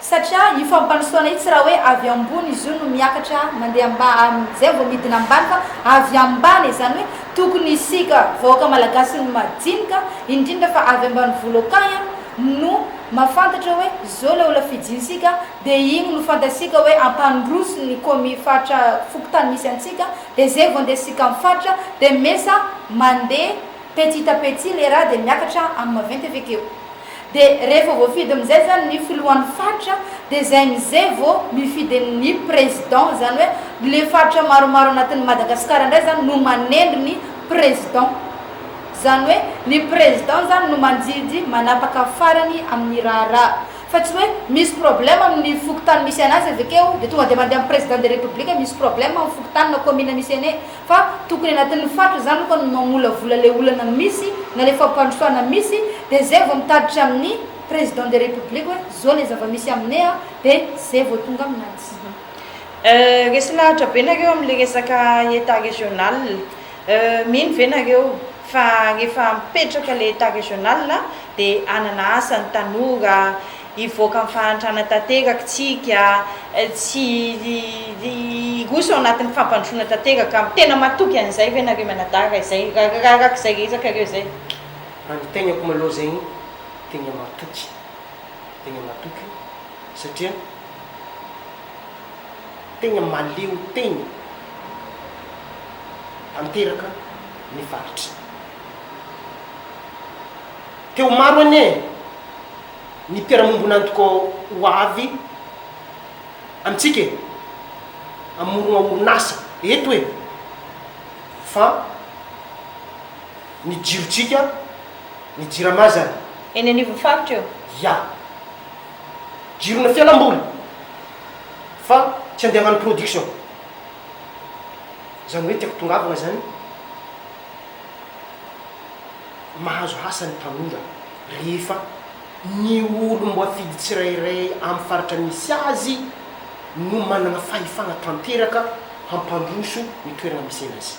Satria io fampandrosoana io tsy raha hoe avy ambony izy io no miakatra mandeha amba zay vao midina ambany fa avy ambany e, zany hoe tokony isika vahoaka malagasy ny madinika indrindra fa avy ambanivolo akany no mafantatra hoe zao le olona fidinsika dia igny no fantatsika hoe ampandroso ny comi faritra fokontany misy antsika dia zay vao andesika am faritra dia mesa mandeha petit à petit le raha dia miakatra am maventy avekeo dia rehefa voafidy amizay zany ny filohan'ny faritra dia zay amizay vao mifidy ny président zany hoe le faritra maromaro anatin'ny Madagascar ndray zany no manendry ny président zany hoe ny président zany no manjidy manapaka farany amin'ny raharaha Fa tsy hoe misy problème amin'ny fokontany misy anazy avy akeo dia tonga dia mandeha amin'ny président de république misy problème amin'ny fokontany na commune misy anay fa tokony anatin'ny faritra zany aloha no mamolavola le olana misy na le fampandrosoana misy dia zay vao mitatitra amin'ny président de république hoe zao le zava-misy aminay a dia zay vao tonga aminanjy. Resy lahatra be nareo amin'le resaka état régional. Mino ve nareo fa rehefa mipetraka le état régional dia hanana asa ny tanora, hivoaka amin'ny fahantrana tanteraka tsika, tsy hiroso ao anatin'ny fampandrosoana tanteraka. Tena matoky an'izay ve nareo mianadahy raha izay, raha arak'izay resakareo izay? Raha ny tegnako malôha zegny tegna matoky, tegna matoky satria tegna mahaleo tegna tanteraka ny faritra. Teo maro anie ny mpiara-mombon'antoko ho avy amintsika e, hamorogna orinasa eto e, fa ny jirontsika. Ny jirama zany. Eny anivon'ny faritra eo. Ya. Jirona fialamboly fa tsy andeha hagnano production. Zany hoe tiako tongavagna zany mahazo asa ny tanora rehefa ny olom-boafidy tsirairay amin'ny faritra misy azy no manana fahefana tanteraka hampandroso ny toerana misy anazy.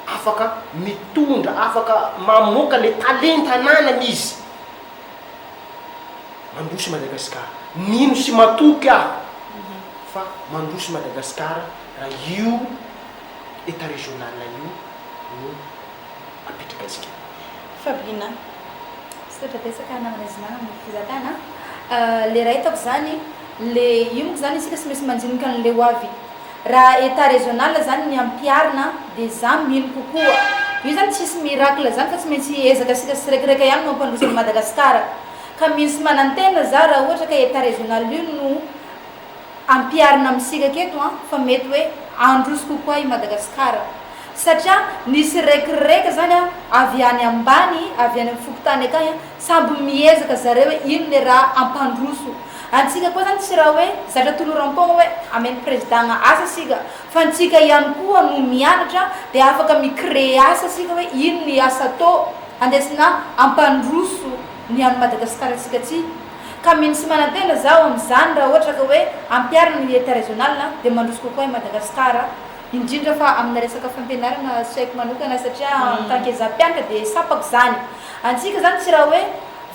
Afaka mitondra, afaka mamoaka le talenta ananany izy. Mandroso Madagasikara. Mino sy matoky aho fa mandroso Madagasikara raha io Etat régional io no apetraka antsika. Fabriana. Misaotra betsaka namana Zina amin'ny fizakana a. Le raha hitako zany, le io monko zany isika tsy maintsy mandinika an'le ho avy. Raha Etat régional zany ny ampiharina de za mino kokoa. Io zany tsisy miracle zany fa tsy maintsy ezaka isika tsiraikiraika ihany no hampandroso an'i Madagasikara. Ka mino sy manantena za raha ohatra ka Etat régional io no ampiharina amintsika aketo an, fa mety hoe handroso kokoa i Madagasikara. Satria nisy regreg zany an, avy any ambany, avy any amin'ny fokontany akany an, samby miezaka zareo hoe ino le raha hampandroso. Antsika koa zany tsy raha hoe zatra toloram-poagna hoe ameno président-gna asa isika, fa antsika ihany koa no mianatra dia afaka mi-créer asa isika hoe ino ny asa atao andesina hampandroso ny an'i Madagasikara antsika ty. Ka mino sy manantena zaho amin'izany raha ohatra ka hoe ampiharina ny Etat régional dia mandroso kokoa i Madagasikara, indrindra fa amina resaka fampianarana tsy haiko manokana satria en tant que za mpianatra dia tsapako izany. Antsika izany tsy raha hoe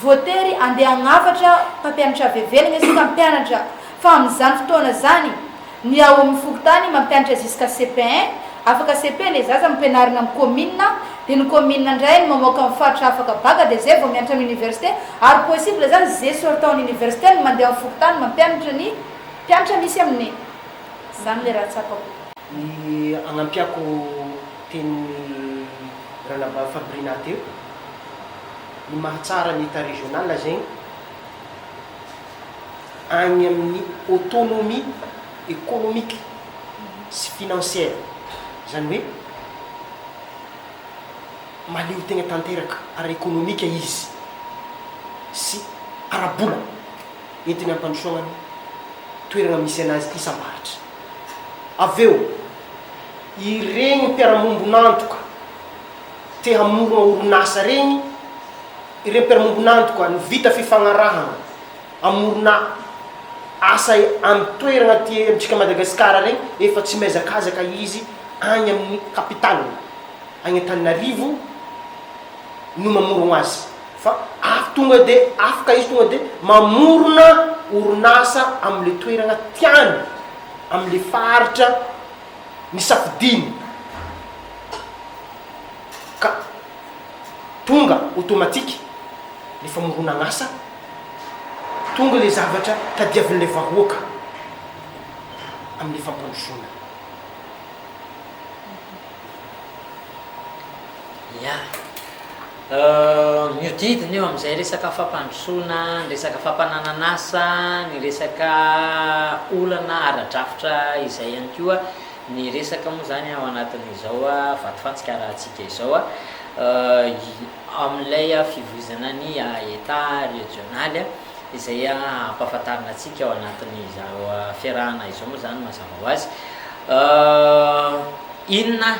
voatery andeha hagnafatra mpampianatra avy ivelany isika mpianatra fa amin'izany fotoana izany Ny ao amin'ny fokontany mampianatra jusqu'à CP1, afaka CP le zaza ampianarina amin'ny commune, dia ny commune indray no mamoaka amin'ny faritra afaka bac dia zay vao mianatra amin'ny université, ary possible zany ze sortant ny université no mandeha amin'ny fokontany mampianatra ny mpianatra misy amin'ny. Zany le raha tsapako. Ny agnampiako tenin'i Ranabavy Fabrina teo, ny mahatsara ny Etat régional zegny, any amin'ny autonomie économique sy financière, izany hoe mahaleo tegna tanteraka ara-ekonomika izy sy ara-bola entiny hampandrosoagna ny toeragna misy anazy isam-paritra. Avy eo, iregny mpiara-mombon'antoka te hamorogna orinasa regny, ireo mpiara-mombon'antoka no vita fifagnarahagna hamorona asa amin'ny toeragna aty amintsika Madagasikara regny efa tsy mihazakazaka izy agny amin'ny capitale agny Antananarivo no mamorogno azy fa avy tonga de afaka izy tonga de mamorona orinasa amle toeragna tiany amle faritra nisafidiny ka Tonga automatique le famoronan'asa, tonga le zavatra tadiavin'ilay vahoaka amin'ilay fampandrosoana. Ya. Mihodidina eo amin'izay resaka fampandrosoana, ny resaka fampananan'asa, ny resaka olana ara-drafitra izay ihany koa Ny resaka moa izany ao anatin'izao vatofantsika arahantsika izao amin'ilay fivoizana ny Etat rejionaly izay ampahafantarina antsika ao anatin'izao fiarahana izao moa izany mazava ho azy. Inona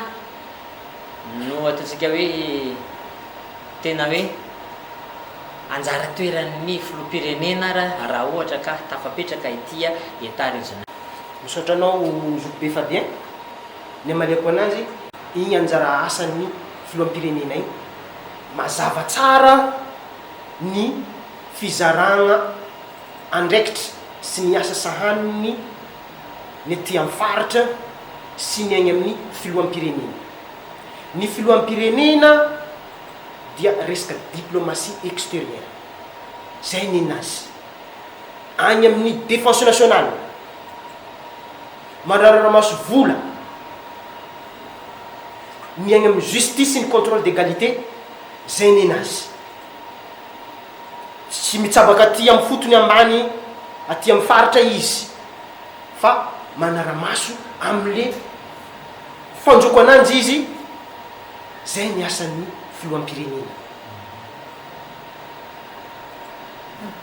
no ataontsika hoe tena hoe anjara toeran'ny filoham-pirenena raha ohatra ka tafapetraka ity Etat rejionaly? Misaotra anao zokibe Fabien, ny amaliako anazy, igny anjara asan'ny filoham-pirenena igny, mazava tsara ny fizaragna andraikitra sy ny asa sahaniny ny aty amin'ny faritra sy ny agny amin'ny filoham-pirenena. Ny filoham-pirenena dia resaka diplomatie extérieure, zay nenazy. Any amin'ny défense nationale, mandrararamaso vola, ny any amin'ny justice sy ny contrôle d'égalité, zay nenazy. Tsy mitsabaka aty amin'ny fotony ambany aty amin'ny faritra izy fa manaramaso amle fanjoko ananjy izy, zay ny asan'ny. filoham-pirenena.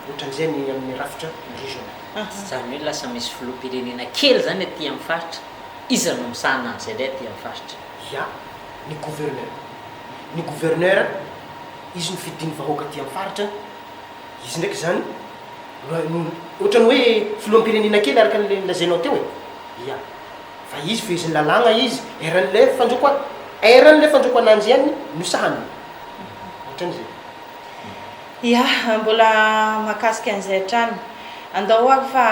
Ohatran'izay ny amin'ny rafitra régional. Izany hoe lasa misy filoham-pirenena kely izany aty amin'ny faritra. Iza no misahana an'izay indray aty amin'ny faritra? Ya, ny gouverneur. Ny gouverneur, izy no fidin'ny vahoaka aty amin'ny faritra, izy ndraiky izany no ohatran'ny hoe filoham-pirenena kely araka an'ilay nolazainao teo e. Ya. Fa izy fehezin'ny lalàgna izy, eran'ilay fanjokoa, eran'ilay fanjoko ananjy ihany no sahaniny. Ohatran'izay. Ya, mbola mahakasika an'izay hatrany. Andao ary fa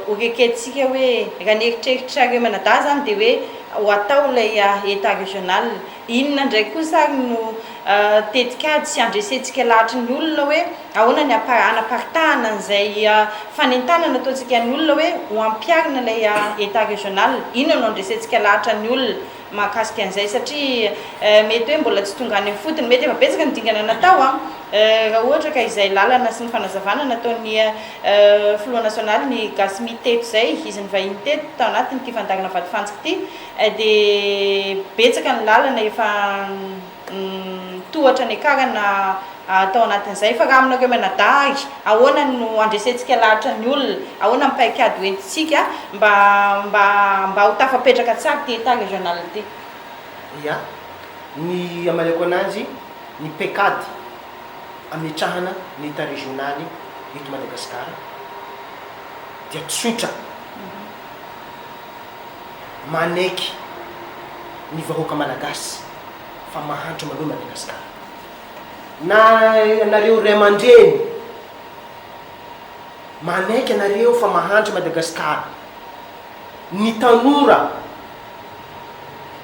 ho reketintsika hoe raha ny eritreritrareo mianadahy izany dia hoe ho atao ilay Etat régional. Inona indray kosa ary no tetikady sy handresentsika lahatry ny olona hoe ahoana ny hanaparitahana an'izay fanentanana ataontsika ny olona hoe ho ampiharina ilay Etat régional. Inona no handresentsika lahatra ny olona mahakasika an'izay satria mety hoe mbola tsy tonga any amin'ny fotony, mety efa betsaka ny dingana natao an, raha ohatra ka izay lalana sy ny fanazavana nataon'ny filoha nasionaly ny Gasmi teto izay, izy nivahiny teto tao anatin'ity fandaharana vatofantsika ity dia betsaka ny lalana efa tohatra niakarana tao anatin'izay. Fa raha aminareo mianadahy ary, ahoana no handresentsika lahatra ny olona? Ahoana ny paikady ho entintsika mba mba mba ho tafapetraka tsara ity Etat régional ity? Ya, ny hamaliako ananjy, ny paikady ametrahana ny Etat régional eto Madagasikara dia tsotra. Manaiky ny vahoaka malagasy fa mahantra maloha Madagasikara. Na ianareo ray aman-dreny, manaiky anareo fa mahantra Madagasikara. Ny tanora,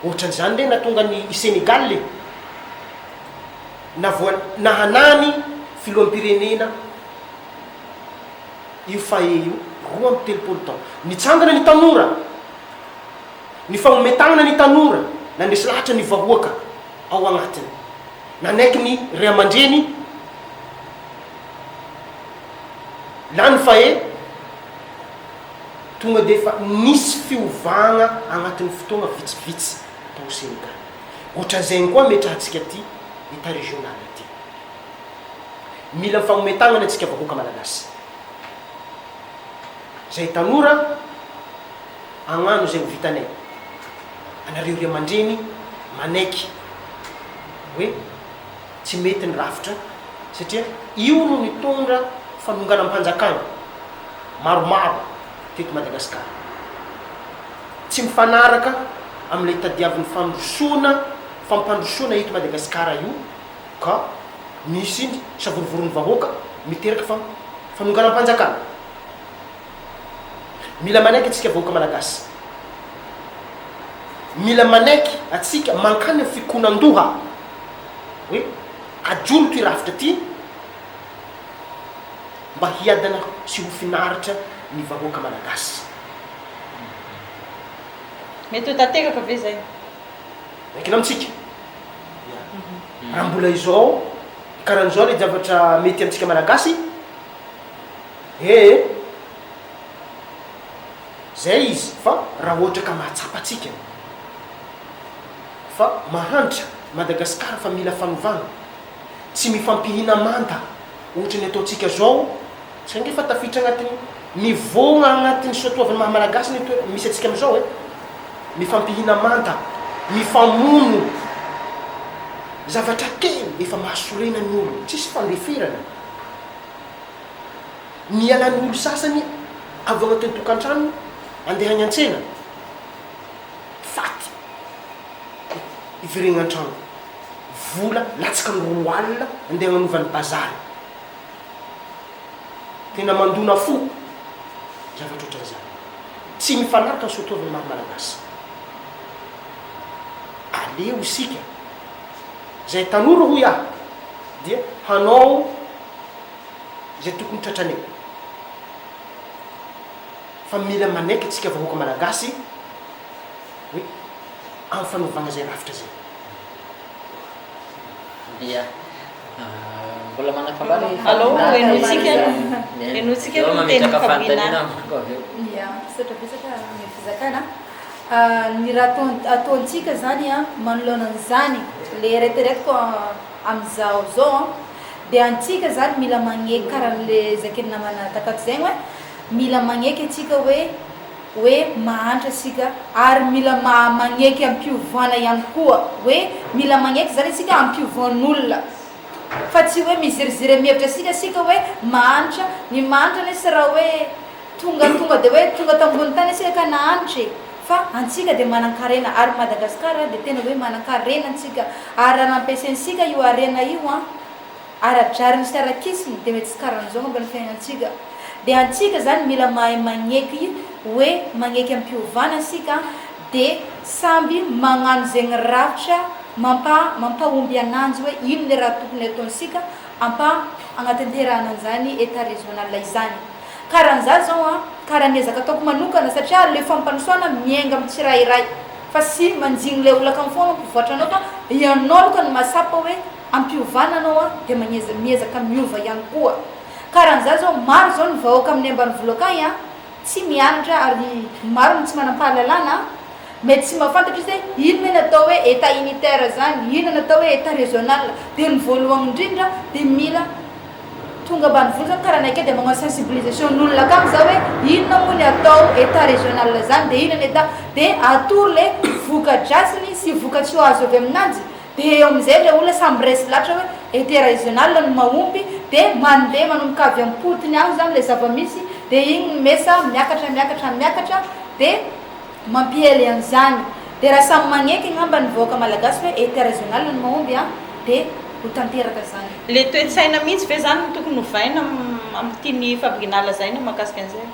ohatran'izany re nahatonga ny i Sénégal e, navoa- nahanany filoham-pirenena io Faye io, 32 taona. Nitsangana ny tanora, nifanome tanana ny tanora, nandresy lahatra ny vahoaka ao agnatiny. Nanaiky ny ray aman-dreny, lany Faye, tonga dia efa nisy fiovagna agnatin'ny fotoagna vitsivitsy tao Sénégal. Ohatran'izay ihany koa ametrahantsika ty Etat régional ty. Mila mifagnome tagnana antsika vahoaka Malagasy. Zay tanora agnano zay ho vitanay. Anareo ry amandreny manaiky hoe tsy mety ny rafitra satria io no nitondra fanonganam-panjakana maromaro teto Madagasikara. Tsy mifanaraka amin'ilay tadiavin'ny fandrosoana fampandrosoana eto Madagasikara io ka misy ny savorovoron'ny vahoaka miteraka fa fanonganam-panjakana. Mila manaiky antsika vahoaka malagasy. Mila manaiky antsika mankany amin'ny fikonan-doha hoe ajoro ty rafitra ty mba hiadana sy ho finaritra ny vahoaka malagasy. Mety ho tanteraka ve izay? Miankina amintsika. Ya. Raha mbola izao, karan'izao le zavatra mety amintsika malagasy, ee, zay izy fa raha ohatra ka mahatsapa antsika fa mahantra Madagasikara fa mila fanovana, tsy mifampihina manta ohatry ny ataontsika zao, Tsy ange fa tafiditra agnatin'ny mivoagna agnatin'ny soatoavina maha malagasy ny toerana misy antsika amizao e! Mifampihina manta, mifamono, zavatra kely efa mahasorena ny olona, tsisy fandeferana. Miala ny olo sasany avy ao agnatin'ny tokantranony andeha agny antsena, faty hiveregna antragno, vola latsaka ny 20 alina andeha agnanovany bazary. Tena mandona fo zavatra ohatran'izany. Tsy mifanaraka ny soatoavina maha malagasy. Aleo isika izay tanora hoy aho dia hanao izay tokony tratranay. Fa mila manaiky antsika vahoaka malagasy hoe amin'ny fanovana izay rafitra izay. Ia. Mbola manan-kambara i Alao Fadila. henointsika henointsika aloha ny tenin'i Mametraka Fabiana. fanontaniana manko avy eo. Ia, misaotra betsaka amin'ny fizakana. Ny raha ataontsika zany manoloana an'izany le ereteretiko amin'izao zao an, de antsika zany mila magneky karaha le zaken'ny namana takato zegny hoe mila magneky antsika hoe hoe mahantra isika ary mila magneky ampiovana ihany koa hoe mila magneky zany isika ampiovan'olona fa tsy hoe miziriziry mihevitra isika isika hoe mahantra, ny mahantra anie tsy raha hoe Tonga tonga dia hoe tonga tambony tany isika ka nahantra e! Fa antsika dia manan-karena ary Madagascar dia tena hoe manan-karena antsika ary raha nampiasaintsika io harena io an, ara-drariny sy ara-kitsiny dia mety tsy karan'izao angamba ny fiainantsika. Dia antsika izany mila mahay magneky hoe magneky am-piovana isika dia samby magnano zegny rafitra mampa mampahomby ananjy hoe ino le raha tokony ataontsika ampa agnatanterahana an'izany Etat régional izany. Karan'za zao an, kara ny ezaka ataoko manokana satria le fampandrosoana miainga amin'ny tsirairay fa sy manjigny le olona akagny foagna hampivoatra anao fa ianao aloka no mahasapa hoe ampiovana anao an de magneza miezaka miova ihany koa. Karan'za zao maro zao ny vahoaka amin'ny ambanivolo akagny an tsy mianatra ary maro ny tsy manam-pahalalana an, mety tsy mahafantatra izy hoe inona ny atao hoe etat unitaire zany, inona ny atao hoe etat regional, de ny voalohany indrindra de mila Tonga ambanivolo zany karaha anay dia magnano sensibilisation n'olona akagny za hoe inona moa ny atao etat regional zany dia inona ny etat dia atoro le voka-dratsiny sy voka-tsoa azo avy aminanjy dia eo amizay le olona samy resy lahatra hoe etat regional no mahomby dia mandeha manomboka avy am-potony agny zany le zava-misy dia igny no mesa miakatra miakatra miakatra dia Mampiely an'izany. Dia raha samy magneky angamba ny vahoaka malagasy hoe Etat régional no mahomby an, dia ho tanteraka izany. Le toe-tsaina mihitsy ve zany no tokony hovaina amin'ny tian'i Fabrina lazaina mahakasika an'izay?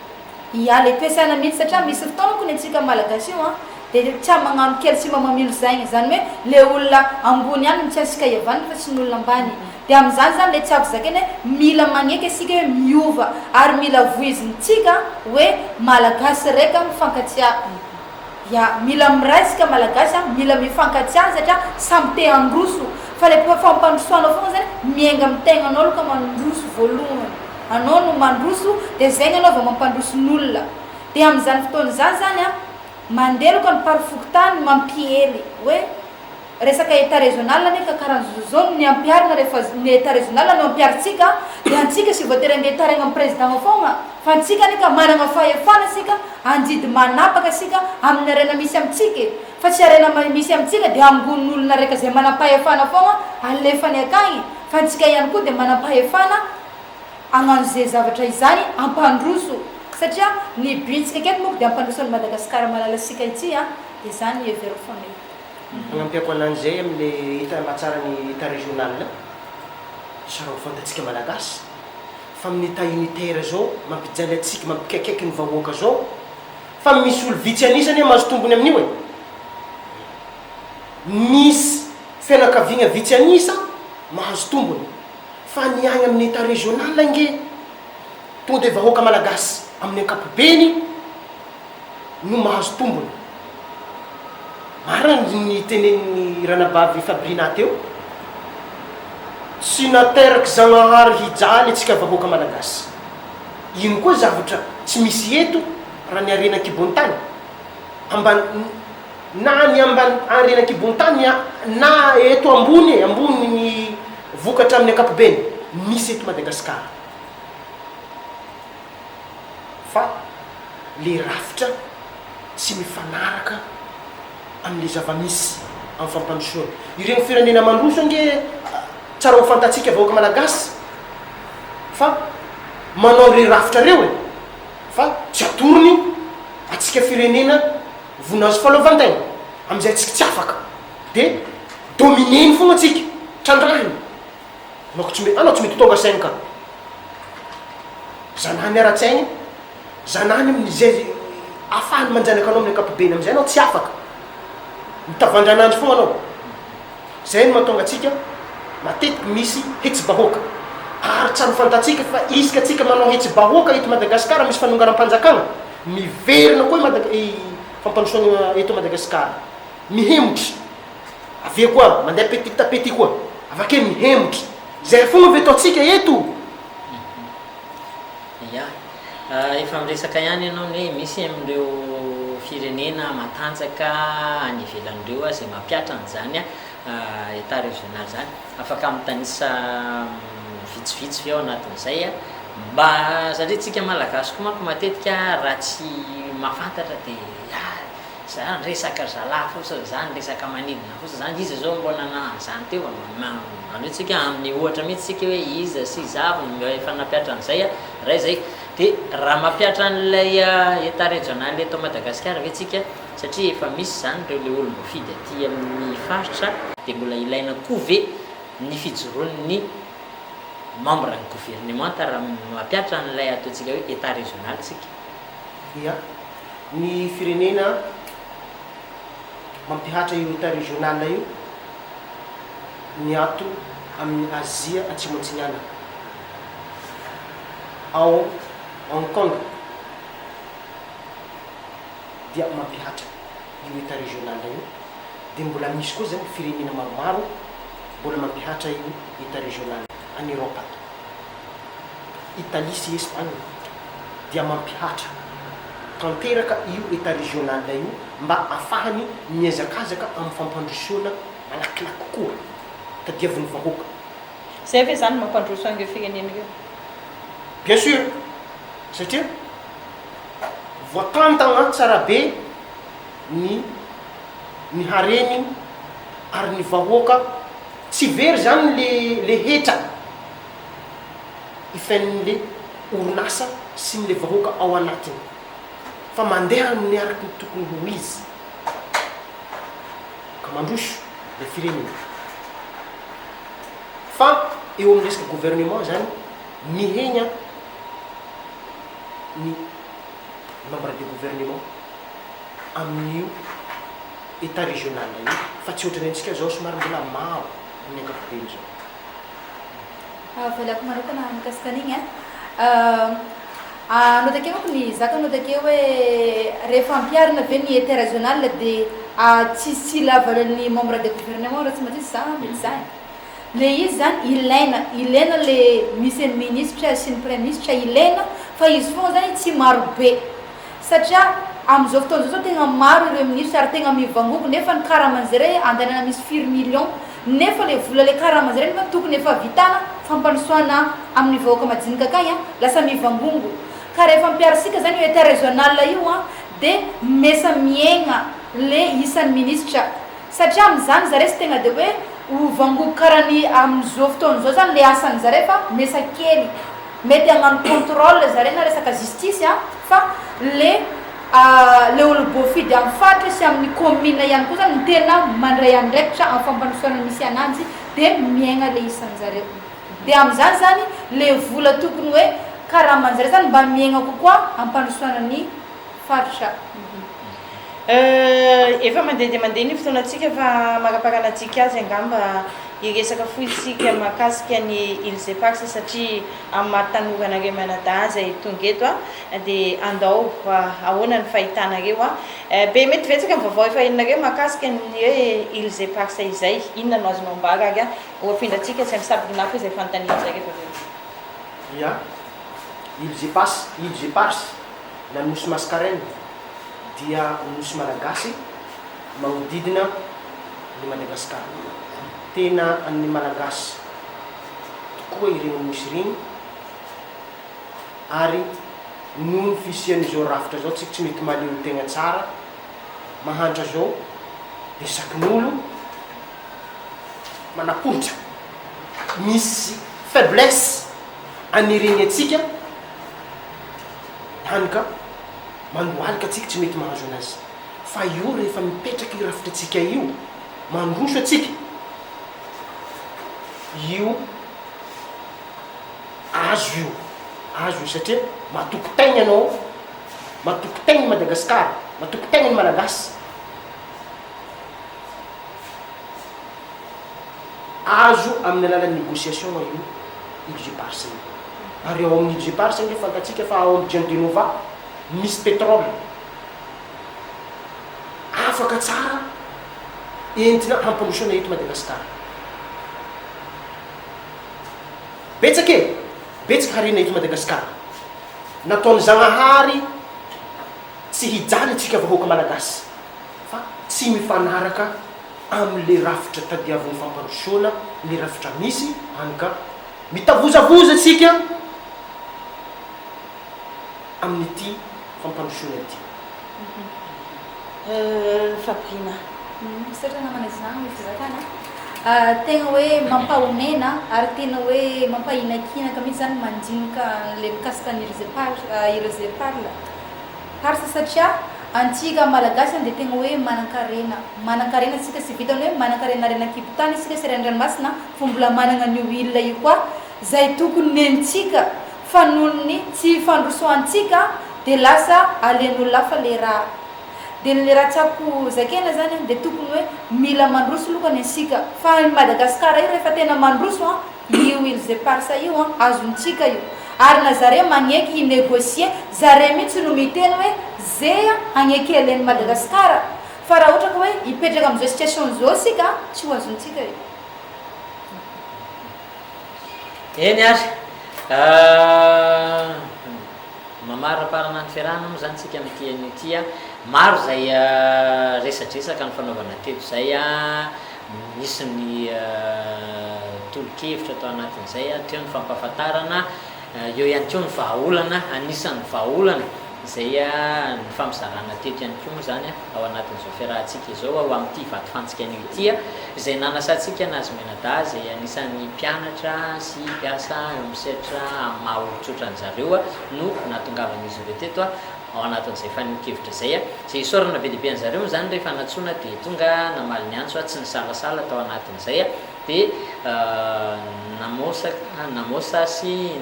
Ia, le toe-tsaina mihitsy satria misy fotoana manko ny antsika malagasy io an, dia tsy magnano kely tsy mba mamilo zaigny, izany hoe le olona ambony ihany no tsy asika hihavanana fa tsy ny olona ambany. Dia amin'izany izany ilay tiako zakaina hoe mila magneky isika hoe miova ary mila voizintsika hoe malagasy raika mifankatia ya mila miray isika malagasy a mila mifankatia satria samy te handroso fa ilay fampandrosoanao foana zany miainga amin'ny tegnanao aloha ka mandroso voalohany anao no mandroso dia zegny anao vao mampandroso ny olona dia amin'izany fotoana izany zany a mandeha aloha ny par fokontany mampiely hoe Resaka Etat régional anie ka karan'izao zao ny ampiharina rehefa ny Etat régional no ampiharintsika dia antsika sy voatery andeha hitaraigna amin'ny président foagna fa antsika anie ka managna fahefana isika andidy manapaka isika amin'ny harena misy amintsika e fa tsy harena misy amintsika dia angonin'olona raika izay manam-pahefana foagna alefany akagny fa antsika ihany koa dia manam-pahefana hagnano ze zavatra izany hampandroso satria ny but-tsika aketo manko dia hampandroso an'i Madagascar malalasika ity a dia zany no heveriko fa mety. Hanampiako ananjy zay amle hita mahatsara ny etat regional tsara ho fantatsika malagasy fa amin'ny etat unitaire zao mampijaly atsika mampikaikaiky ny vahoaka zao fa misy olo vitsy an'isa anie mahazo tombony amin'io e misy fianakaviagna vitsy an'isa mahazo tombony fa ny agny amin'ny etat regional ange tonga de vahoaka malagasy amin'ny ankapobeny no mahazo tombony. Marina ny tenenin'i ranabavy Fabrina teo, tsy nateraky Zagnahary hijaly antsika vahoaka malagasy. Ino koa zavatra tsy misy eto raha ny harena an-kibon-tany? Ambany na ny ambany harena an-kibon-tany na eto ambony e, ambony ny vokatra amin'ny ankapobeny, misy eto Madagasikara. Fa le rafitra tsy mifanaraka amle zava-misy am fampandrosoana. Ireny firenena mandroso ange tsara ho fantatsika vahoaka malagasy fa manao re rafitra reo e, fa tsy atorony atsika firenena vonazo fahaleovantegna, amizay atsika tsy afaka de dominer-ny fogna atsika, trandrahiny. Anao ko tsy mety, anao tsy mety ho tonga saigny ka. Zanahany ara-tsaigny, zanahany amin'izay afahany manjanaka anao amin'ny ankapobeny amin'izay anao tsy afaka. Mitavandra ananjy foagna anao. Zay no mahatonga antsika matetiky misy hetsi-bahoaka. Ary tsara ho fantatsika fa isaka antsika manao hetsi-bahoaka eto Madagasikara misy fanonganam-panjakana, miverina koa i Madaga- i fampandrosoana eto Madagasikara. Mihemotra. Avy eo koa mandeha petit à petit koa, avake mihemotra. Zay fogna ve ataontsika eto? Ya, efa miresaka ihany ianao ny hoe misy amin'ireo. firenena matanjaka any ivelany ireo izay mampihatra an'izany Etat régional izany. Afaka mitanisa vitsivitsy ve ao anatin'izay? Mba satria tsika Malagasy koa manko matetika raha tsy mahafantatra dia ah zany resaka zalahy fotsiny zany, resaka manidina fotsiny zany, iza zao mbo nanana an'izany teo? Izany hoe tsika amin'ny ohatra mihitsy tsika hoe iza sy iza avy no efa nampihatra an'izay, iray izay. Dia raha mampihatra an'ilay Etat régional eto Madagasikara ve tsika, satria efa misy izany ireo ilay olom-boafidy aty amin'ny faritra, dia mbola ilaina koa ve ny fijoroan'ny membre ny governemanta raha mampihatra an'ilay ataontsika hoe Etat régional tsika? Ia. Ny firenena mampihatra io Etat régional io ny ato amin'ny Azia Atsimo Atsinanana. Ao Hong Kong dia mampihatra io Etat régional io, dia mbola misy koa zany firenena maromaro mbola mampihatra io Etat régional any Europe ato. Italie sy Espagne dia mampihatra tanteraka io Etat régional io mba afahany mihazakazaka amin'ny fampandrosoana malakilaky kokoa tadiavin'ny vahoaka. Zay ve zany no mampandroso an'ireo firenena ireo? Bien sûr! Satria voatantana tsara be ny ny hareny ary ny vahoaka tsy very zany le le hetra ifen'le orinasa sy ny le vahoaka ao anatiny fa mandeha amin'ny araky ny tokony ho izy ka mandroso le firenena fa eo amin'ny resaka gouvernement zany mihegna ny membre de gouvernement amin'io Etat régional io fa tsy ohatran'ny antsika zao somary mbola maro amin'ny ankapobeny zao. Voalako manokana mikasika an'igny an, anao takeo manko ny zaka anao takeo hoe rehefa ampiharina ve ny Etat régional dia tsisy ilavana ny membre de gouvernement raha tsy matsitsy za mety za e. Le izy zany ilaina, ilaina le misy ny minisitra sy ny praiminisitra ilaina fa izy foagna zany tsy maro be satria amin'izao fotoana izao zao tegna maro ireo minisitra ary tegna mivangongo nefa ny karaman'zare andanana misy firy millions nefa le vola le karaman'zare nefa tokony efa vitana fampandrosoana amin'ny vahoaka majinika akagny an lasa mivangongo ka rehefa ampiarisika zany io etat regional io an de mesa mihegna le isan'ny minisitra Satria amin'izany zareo tsy tegna de hoe ho vangogo karaha ny amin'izao fotoana izao zany le asan'ny zareo fa mesa kely. Mety hagnano controle zareo na resaka justice an, fa le le olo-boafidy amin'ny faritra sy amin'ny commune ihany koa zany no tena mandray andraikitra amin'ny fampandrosoana misy ananjy de miaigna le isan-jareo. De amin'izany zany le vola tokony hoe karaman-jareo zany mba miaigna kokoa ampandrosoana ny faritra. Efa mandeha dia mandeha ny fotoanantsika fa maraparana antsika azy angamba hiresaka fohy isika mahakasika ny Îles Éparses satria amin'ny maha tanora anareo mianadahy izay tonga eto dia andao ahoana ny fahitanareo be mety betsaka ny vaovao efa henonareo mahakasika ny hoe Îles Éparses izay inona no azonao ambara ary ho afindrantsika sy amin'ny Sabrina koa izay fanontaniana izay rehefa avy eo. Ya, Îles Éparses, Îles Éparses na Nosy Mascarene dia nosy malagasy magnodidina ny Madagascar. Tena an'ny malagasy tokoa ireny nosy ireny ary noho ny fisian'izao rafitra izao tsika tsy mety mahaleo tegna tsara, mahantra zao de sakin'olo manaporitra, misy faiblesse anereny antsika hany ka Mandohalika atsika tsy mety mahazo anazy fa io rehefa mipetraka io rafitra tsika io mandroso atsika io azo io azo io satria matoky tegna anao matoky tegna i Madagasikara matoky tegna ny Malagasy azo amin'ny alalan'ny négociation io Îles Éparses io ary ao amin'ny Îles Éparses ange fantatsika fa ao amin'ny Dian de Nova misy pétrole afaka tsara entina hampandrosoana eto Madagasikara. Betsaka e! Betsaka harena eto Madagasikara. Nataon'i Zagnahary. Tsy hijaly antsika vahoaka Malagasy fa tsy mifanaraka amin'le rafitra tadiavin'ny fampandrosoana le rafitra misy hany ka mitavozavoza antsika amin'ity fampandrosoana ity. Fabriana. Misaotra namana izany ny fizakana. Tegna hoe mampahonena ary tena hoe mampahinakinaka mihitsy zany mandinika an'le mikasika an'i Ireo Zay Parle. Parse satria antsika Malagasy dia tegna hoe manankarena. Manankarena tsika tsy vitan'ny hoe manankarena harena an-kibon-tany isika sy harena an-dranomasina fa mbola managna an'io île io koa zay tokony nentsika fa noho ny tsy fandrosoantsika dia lasa alehan'olona hafa le raha. Dia le raha tsapoko zakaina zany an, dia tokony hoe mila mandroso lokany isika fa i Madagascar io rehefa tena mandroso an, io îles éparses io an, azontsika io ary na zare magneky hi negocier, zare mihitsy no miteny hoe ze hagneky alen'i Madagascar fa raha ohatra ka hoe hipetraka amizao situation zao isika tsy ho azontsika io. Eny ary. Mamaraparana ny fiarahana moa izany tsika amin'ity anio ity a. Maro izay resadresaka nifanaovana teto izay a, nisy ny tolo-kevitra tao anatin'izay a, teo ny fampahafantarana, eo ihany koa ny vahaolana, anisan'ny vahaolana izay nifampizarana teto ihany koa moa izany ao anatin'izao fiarahantsika izao ao amin'ity vatofantsika anio ity a, izay nanasantsika Nazy Menadahy izay anisan'ny mpianatra sy mpiasa eo amin'ny sehatra amin'ny maha olon-tsotra an-dry zareo no nahatongavan'izy ireo teto ao anatin'izay fanehoan-kevitra izay. Izay isaorana be dia be an-dry zareo moa izany rehefa nantsoina dia tonga namaly ny antso, tsy nisalasala tao anatin'izay dia namosa namosa sy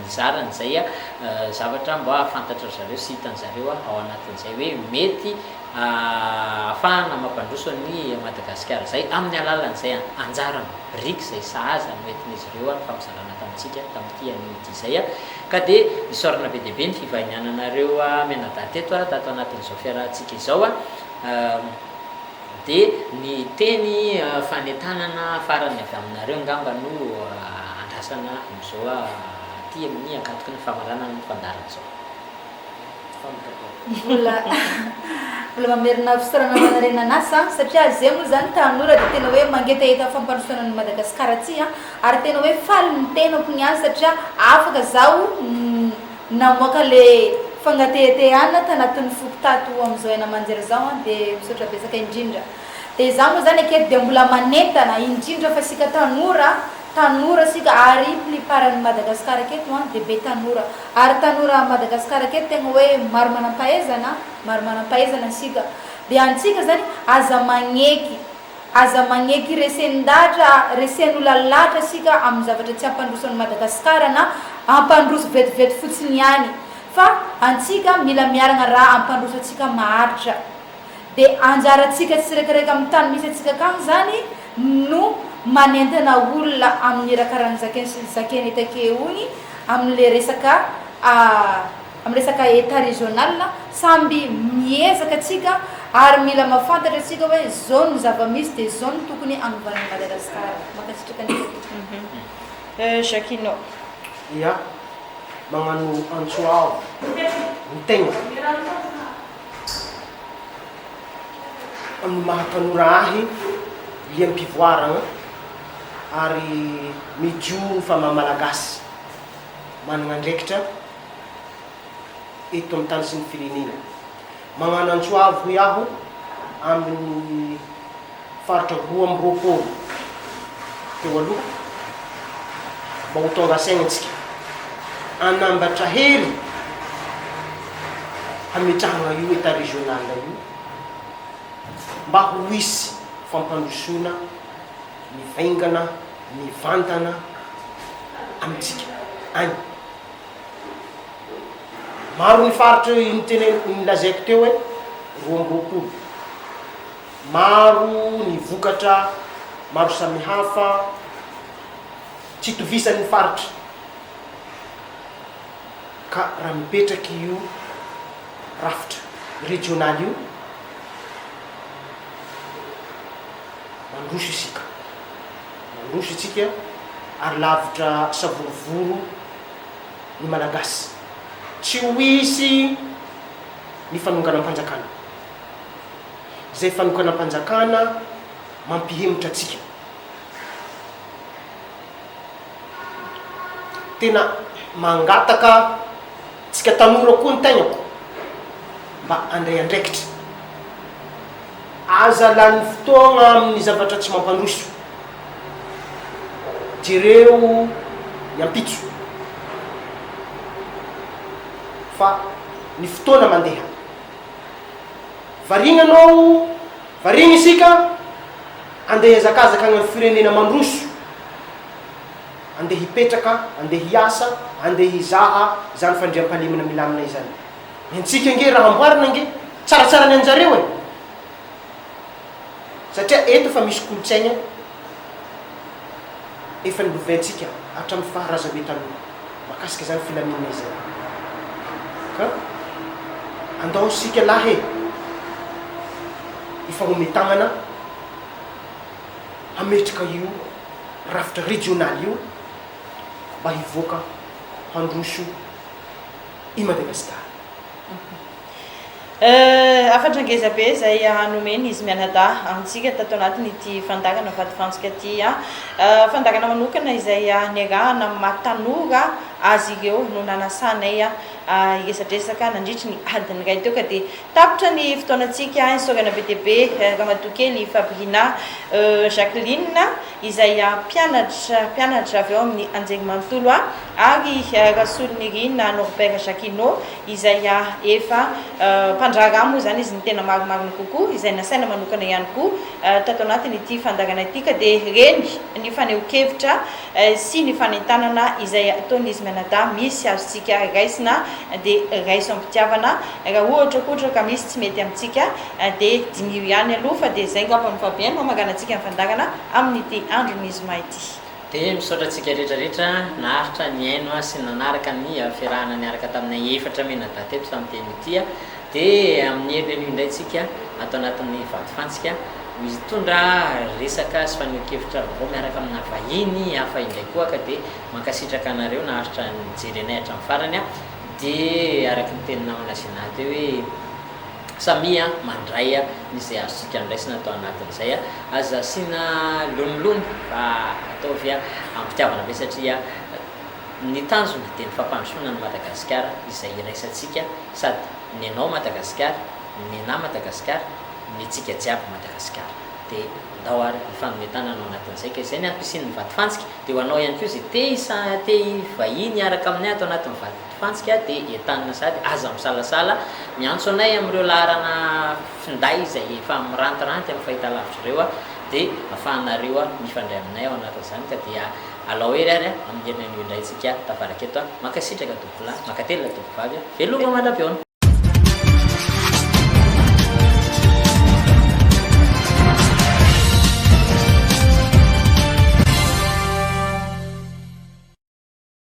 nizara an'izay zavatra mba fantatry ry zareo sy hitan-dry zareo ao anatin'izay hoe mety ahafahana mampandroso an'i Madagasikara izay amin'ny alalan'izay anjara biriky izay sahaza noentin'izy ireo nifampizarana tamintsika tamin'ity anio ity izay ka dia isaorana be dia be ny fivahiniananareo mianadahy teto tato anatin'izao fiarahantsika izao dia ny teny fanentanana farany avy aminareo angamba no andrasana amin'izao aty amin'ny ankatoky ny famaranana ny fandaharana izao. Mbola mbola mamerina fisaorana fanarenan'asa satria zay moa zany tanora dia tena hoe mangetaheta fampandrosoana an'i Madagasikara aty a, ary tena hoe faly ny tenako niany satria afaka zaho namoaka le fangatehatehana tanatin'ny foko tato amin'izao haino aman-jery zao a, dia misaotra betsaka indrindra. Dia za moa zany aketo dia mbola manentana indrindra fa isika tanora tanora isika ary plupart ny Madagascar aketo an dia be tanora ary tanora Madagascar aketo tegna hoe maro manampahaizana maro manampahaizana isika dia antsika zany aza magneky aza magneky resen-dahatra resen'olona lahatra isika amin'ny zavatra tsy hampandroso an'i Madagascar na hampandroso vetivety fotsiny ihany fa antsika mila miaragna raha hampandroso antsika maharitra. Dia anjarantsika tsiraikiraiky amin'ny tany misy antsika akagny zany no manentana olona amin'ny raha karaha ny zakeny sy zakeny eto akeo igny amin'le resaka amin'ny resaka état régional, samby miezaka antsika ary mila mahafantatra antsika hoe zao no zava-misy dia zao no tokony hanovana an'i Madagasikara. Mankasitraka antsika tompoko. Jacquinot. Ya, magnano antso avo ny tegna. Amin'ny maha tanora ahy liam-pivoaragna ary mijoro fa maha Malagasy managna andraikitra eto amin'ny tany sy ny firenena. Magnano antso avo hoy aho amin'ny faritra 22 teo aloha mba ho tonga saigna antsika hanambatra hery hametrahagna io Etat régional io mba ho hisy fampandrosoana mivaingana, mivantana amintsika agny. Maro ny faritra niteneniko, nolazaiko teo hoe 22. Maro ny vokatra maro samihafa tsy itovisan'ny faritra ka raha mipetraka io rafitra rejionaly io, mandroso isika, mandroso isika ary lavitra savorovoro ny Malagasy. Tsy ho hisy. ny fanonganam-panjakana. Izay fanonganam-panjakana mampihemotra antsika. Tena mangataka antsika tanora koa ny tegnako mba handray andraikitra. Aza lany fotoagna amin'ny zavatra tsy mampandroso. Jereo ny ampitso fa ny fotoana mandeha. Variana anao, variana isika andeha hihazakazaka any amin'ny firenena mandroso, andeha hipetraka, andeha hiasa, andeha hizaha izany fandriampahalemana milamina izany. Ny antsika ange raha amboarina ange tsaratsara ny anjareo e! Satria eto efa misy kolontsaigna efa nolovaintsika hatramin'ny faha razambe taloha mahakasika izany filaminana izany. Ka andao isika lahy e! Hifagnome tagnana hametraka io rafitra rejionaly io mba hivoaka handroso i Madagasikara. Hafatra ngeza be izay nomen'izy mianadahy antsika tato anatin'ity fandaharana Vatofantsika ity. Fandaharana manokana izay niarahana amin'ny maha tanora azy ireo no nanasanay hiresadresaka nandritry ny adiny iray teo ka dia tapitra ny fotoanantsika. Isaorana be dia be Ramatoa kely Fabrina Jacqueline izay mpianatra mpianatra avy ao amin'ny Anjerimanontolo ary Rasolonirina Norbert Jacquinot izay efa mpandraharaha moa izany izy ny tena marimarina kokoa, izay nasaina manokana ihany koa tato anatin'ity fandaharana ity ka dia reny ny fanehoan-kevitra sy ny fanentanana izay ataon'izy mianadahy misy azontsika raisina dia raiso am-pitiavana, raha ohatra koa ohatra ka misy tsy mety amintsika dia diniho ihany aloha fa dia izay angamba no Fabien no hamaranantsika ny fandaharana amin'ity andron'ny zoma ity. Dia misaotra antsika rehetra rehetra naharitra nihaino sy nanaraka ny fiarahana niaraka taminay efatra mianadahy teto tamin'ity anio ity. Dia amin'ny herin'ny anio indray tsika ato anatin'ny vatofantsika mitondra resaka sy fanehoan-kevitra vaovao miaraka amina vahiny hafa indray koa ka dia mankasitraka anareo naharitra nijery anay hatramin'ny farany. Dia araka ny tenin'ny namana Zina teo hoe. Samia mandray ny izay azontsika andraisina ato anatin'izay. Aza asiana lonilony fa ataovy am-pitiavana be satria ny tanjona dia ny fampandrosoana an'i Madagasikara izay iraisantsika sady ny anao Madagasikara, ny anah Madagasikara, ny antsika jiaby Madagasikara. Dia ndao ary hifanome tanana ao anatin'izay ka izay ny antom-pisian'ny vatofantsika. Dia ho anao ihany koa izay te te hivahiny hiaraka aminay ato anatin'ny vatofantsika. Fantsika dia entanina sady aza misalasala miantso anay amin'ireo laharana finday izay efa mirantiranty amin'ny fahitalavitra ireo dia afahanareo mifandray aminay ao anatin'izany ka dia alao hery ary amin'ny herinanio indray tsika tafaraka eto mankasitraka tompokolahy mankatelina tompokovavy veloma mandra-pihaona.